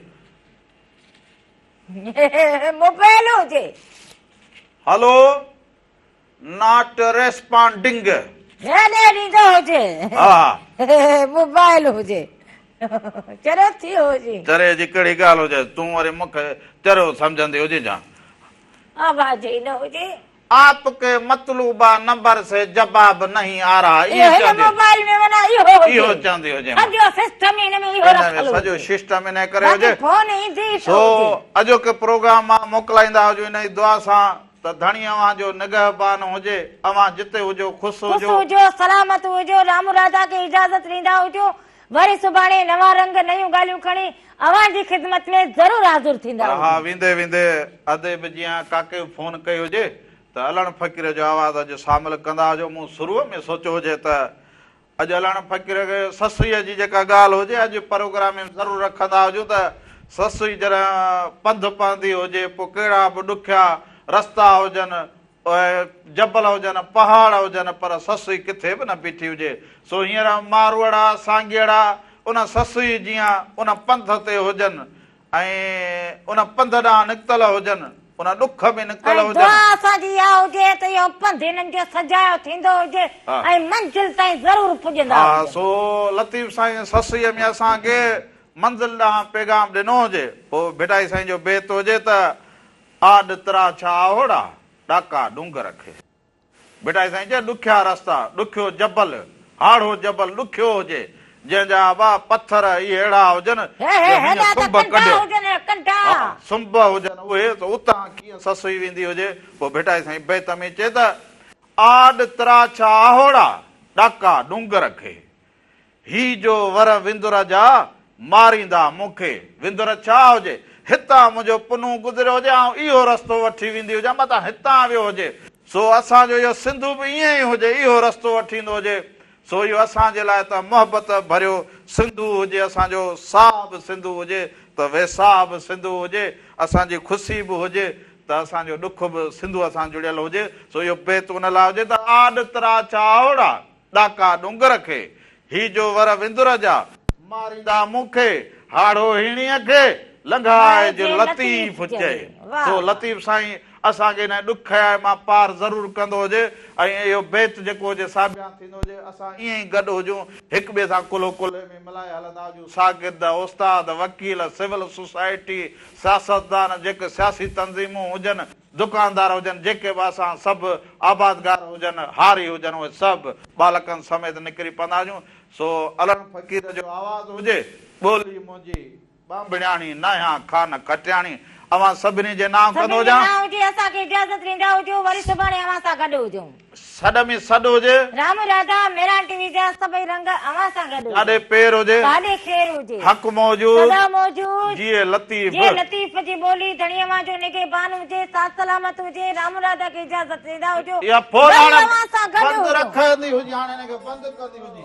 S2: موبائل هجي.
S1: هلو not responding.
S2: هيڏي ڏيندو هجي.
S1: ها.
S2: موبائل هجي. چريو ٿي ويو هجين.
S1: چري جي ڪهڙي ڳالهه هجي تون وري مون کي چريو سمجهندي هجين ڇا.
S2: آواز ئي نه هجي.
S1: آپ ڪي مطلوبه نمبر سي جواب نهين آ رها
S2: اهو
S1: ايئن
S2: هن
S1: چوندي
S2: موبائل ۾ معنيٰ اهو هجي.
S1: اهو چوندي هجي
S2: سڄو سسٽم ئي هن ۾ اهو
S1: هن ۾
S2: رکيل
S1: سڄو
S2: هجي.
S1: سسٽم انهي ڪري
S2: باقي
S1: هجي
S2: فون ايندي ئي
S1: سو
S2: ته هجي.
S1: اڄوڪي پروگرام مان موڪلائيندا هجون انهي دعا سان ته ڌڻي اوهان جو نگهبان هجي اوهان جتي هجو خوش
S2: خوش
S1: هجو.
S2: هجو سلامت هجو رام راڌا کي اجازت ڏيندا هجو وري سڀاڻي نوان رنگ نيون ڳالهيون کڻي اوهان جي خدمت ۾ ضرور حاضر ٿيندا
S1: پر ها
S2: هجون.
S1: ويندي ويندي ادي به جيئن ڪاڪي به فون ڪئي هجي ته علڻ فقير جو آواز اڄ شامل ڪندا هجو مون شروع ۾ سوچيو هجي ته اڄ علڻ فقير کي سسئيء جي جيڪا ڳالهه هجي اڄ پروگرام ۾ ضرور رکندا هجون ته سسئي جڏهن پنڌ پوندي هجي پوء ڪهڙا به ڏکيا رستا هجن اهي جبل هجن، پهاڙ هجن، پر سسئي ڪٿي به نه بيٺي هجي. سو هينئر ماروئڙا، سانگيئڙا ان سسئي جيان ان پنڌ تي هجن ۽ ان پنڌ ڏانهن نڪتل هجن، ان ڏک ۾ نڪتل
S2: ۽
S1: هجن.
S2: دعا اسان جي اها هجي ته اهو پنڌ هنن جو سجايو ٿيندو هجي ۽ منزل تائين ضرور پڄندا
S1: ها،
S2: هجن.
S1: سو لطيف سائين سسئيء ۾ اسان کي منزل ڏانهن پيغام ڏنو هجي. پوء ڀٽائي سائين جو بيت هجي ته. آڏ تراڇا آهوڙا، ڏاڪا ڏونگر کي. ڀٽائي سائين چيو، ڏکيا رستا، ڏکيو جبل، هاڙهو جبل ڏکيو هجي، جنهن جا ابا پٿر اهي اهڙا هجن جو هيئن سنب ڪڍيو، ها سنب هجن اهي ته اتان ڪيئن سسئي ويندي هجي، پوء ڀٽائي سائين بيت ۾ چئي ته، آڏ تراڇا آهوڙا، ڏاڪا ڏونگر کي. هي جو ور وندر جا ماريندا مون کي. وندر ڇا هجي؟ هتان منهنجو پنهون گذريو هجي، آئون اهو رستو وٺي ويندي هجان، متان هتان ويو هجي. سو اسان جو اهو سنڌو به ائين ئي هجي، اهو رستو وٺي ايندو هجي. سو اهو اسان جي لاء ته محبت ڀريو سنڌو هجي، اسان جو ساهه به سنڌو هجي ته ويساهه به سنڌو هجي، اسان جي خوشي به هجي ته اسان جو ڏک به سنڌوء سان جڙيل هجي. سو اهو بيت ان لاء هجي ته آڏ تراڇ آهوڙا. ڏاڪا ڏونگر کي، هي جو ور وندر جا، ماريندا مون کي، هاڙهو هيڻيء کي، لنگهائج لطيف چئي. سو لطيف سائين اسان کي انهيء ڏکيائي مان پار ضرور ڪندو هجي ۽ اهو بيت جيڪو هجي ساڀيان ٿيندو هجي، اسان ائين ئي گڏ هجون، هڪ ٻئي سان ڪلهو ڪلهي ۾ ملائي هلندا هجون، شاگرد، استاد، وڪيل، سول سوسائٽي، سياستدان، جيڪي سياسي تنظيمون هجن، دڪاندار هجن، جيڪي به اسان سڀ آبادگار هجن، هاري هجن، اهي سڀ ٻالڪن سميت نڪري پوندا هجون، سو علڻ فقير جو آواز هجي، ٻولي منهنجي ٻانڀڻياڻي، ناهيان خان کٽياڻي، اوهان سڀني جي نانء ڪندو
S2: سڀني جي
S1: هجان.
S2: نانء هجي، اسان کي اجازت ڏيندا هجو، وري سڀاڻي اوهان سان گڏ هجون.
S1: سڏ ۾ سڏ هجي.
S2: رام راڌا ميران ٽي وي جا سڀئي رنگ اوهان سان گڏ هجن.
S1: جاڏي پير هجي.
S2: تاڏي خير هجي.
S1: حق موجود.
S2: سدا موجود.
S1: جيئي لطيف.
S2: جيئي لطيف جي ٻولي ڌڻي اوهان جو نگهبان هجي ساٿ سلامت هجي رام راڌا کي اجازت ڏيندا هجو
S1: اها فون
S2: وري
S1: هاڻي
S2: اوهان سان گڏ
S1: بند
S2: هجون.
S1: رکندي هجي هاڻي هن کي بند ڪندي هجي.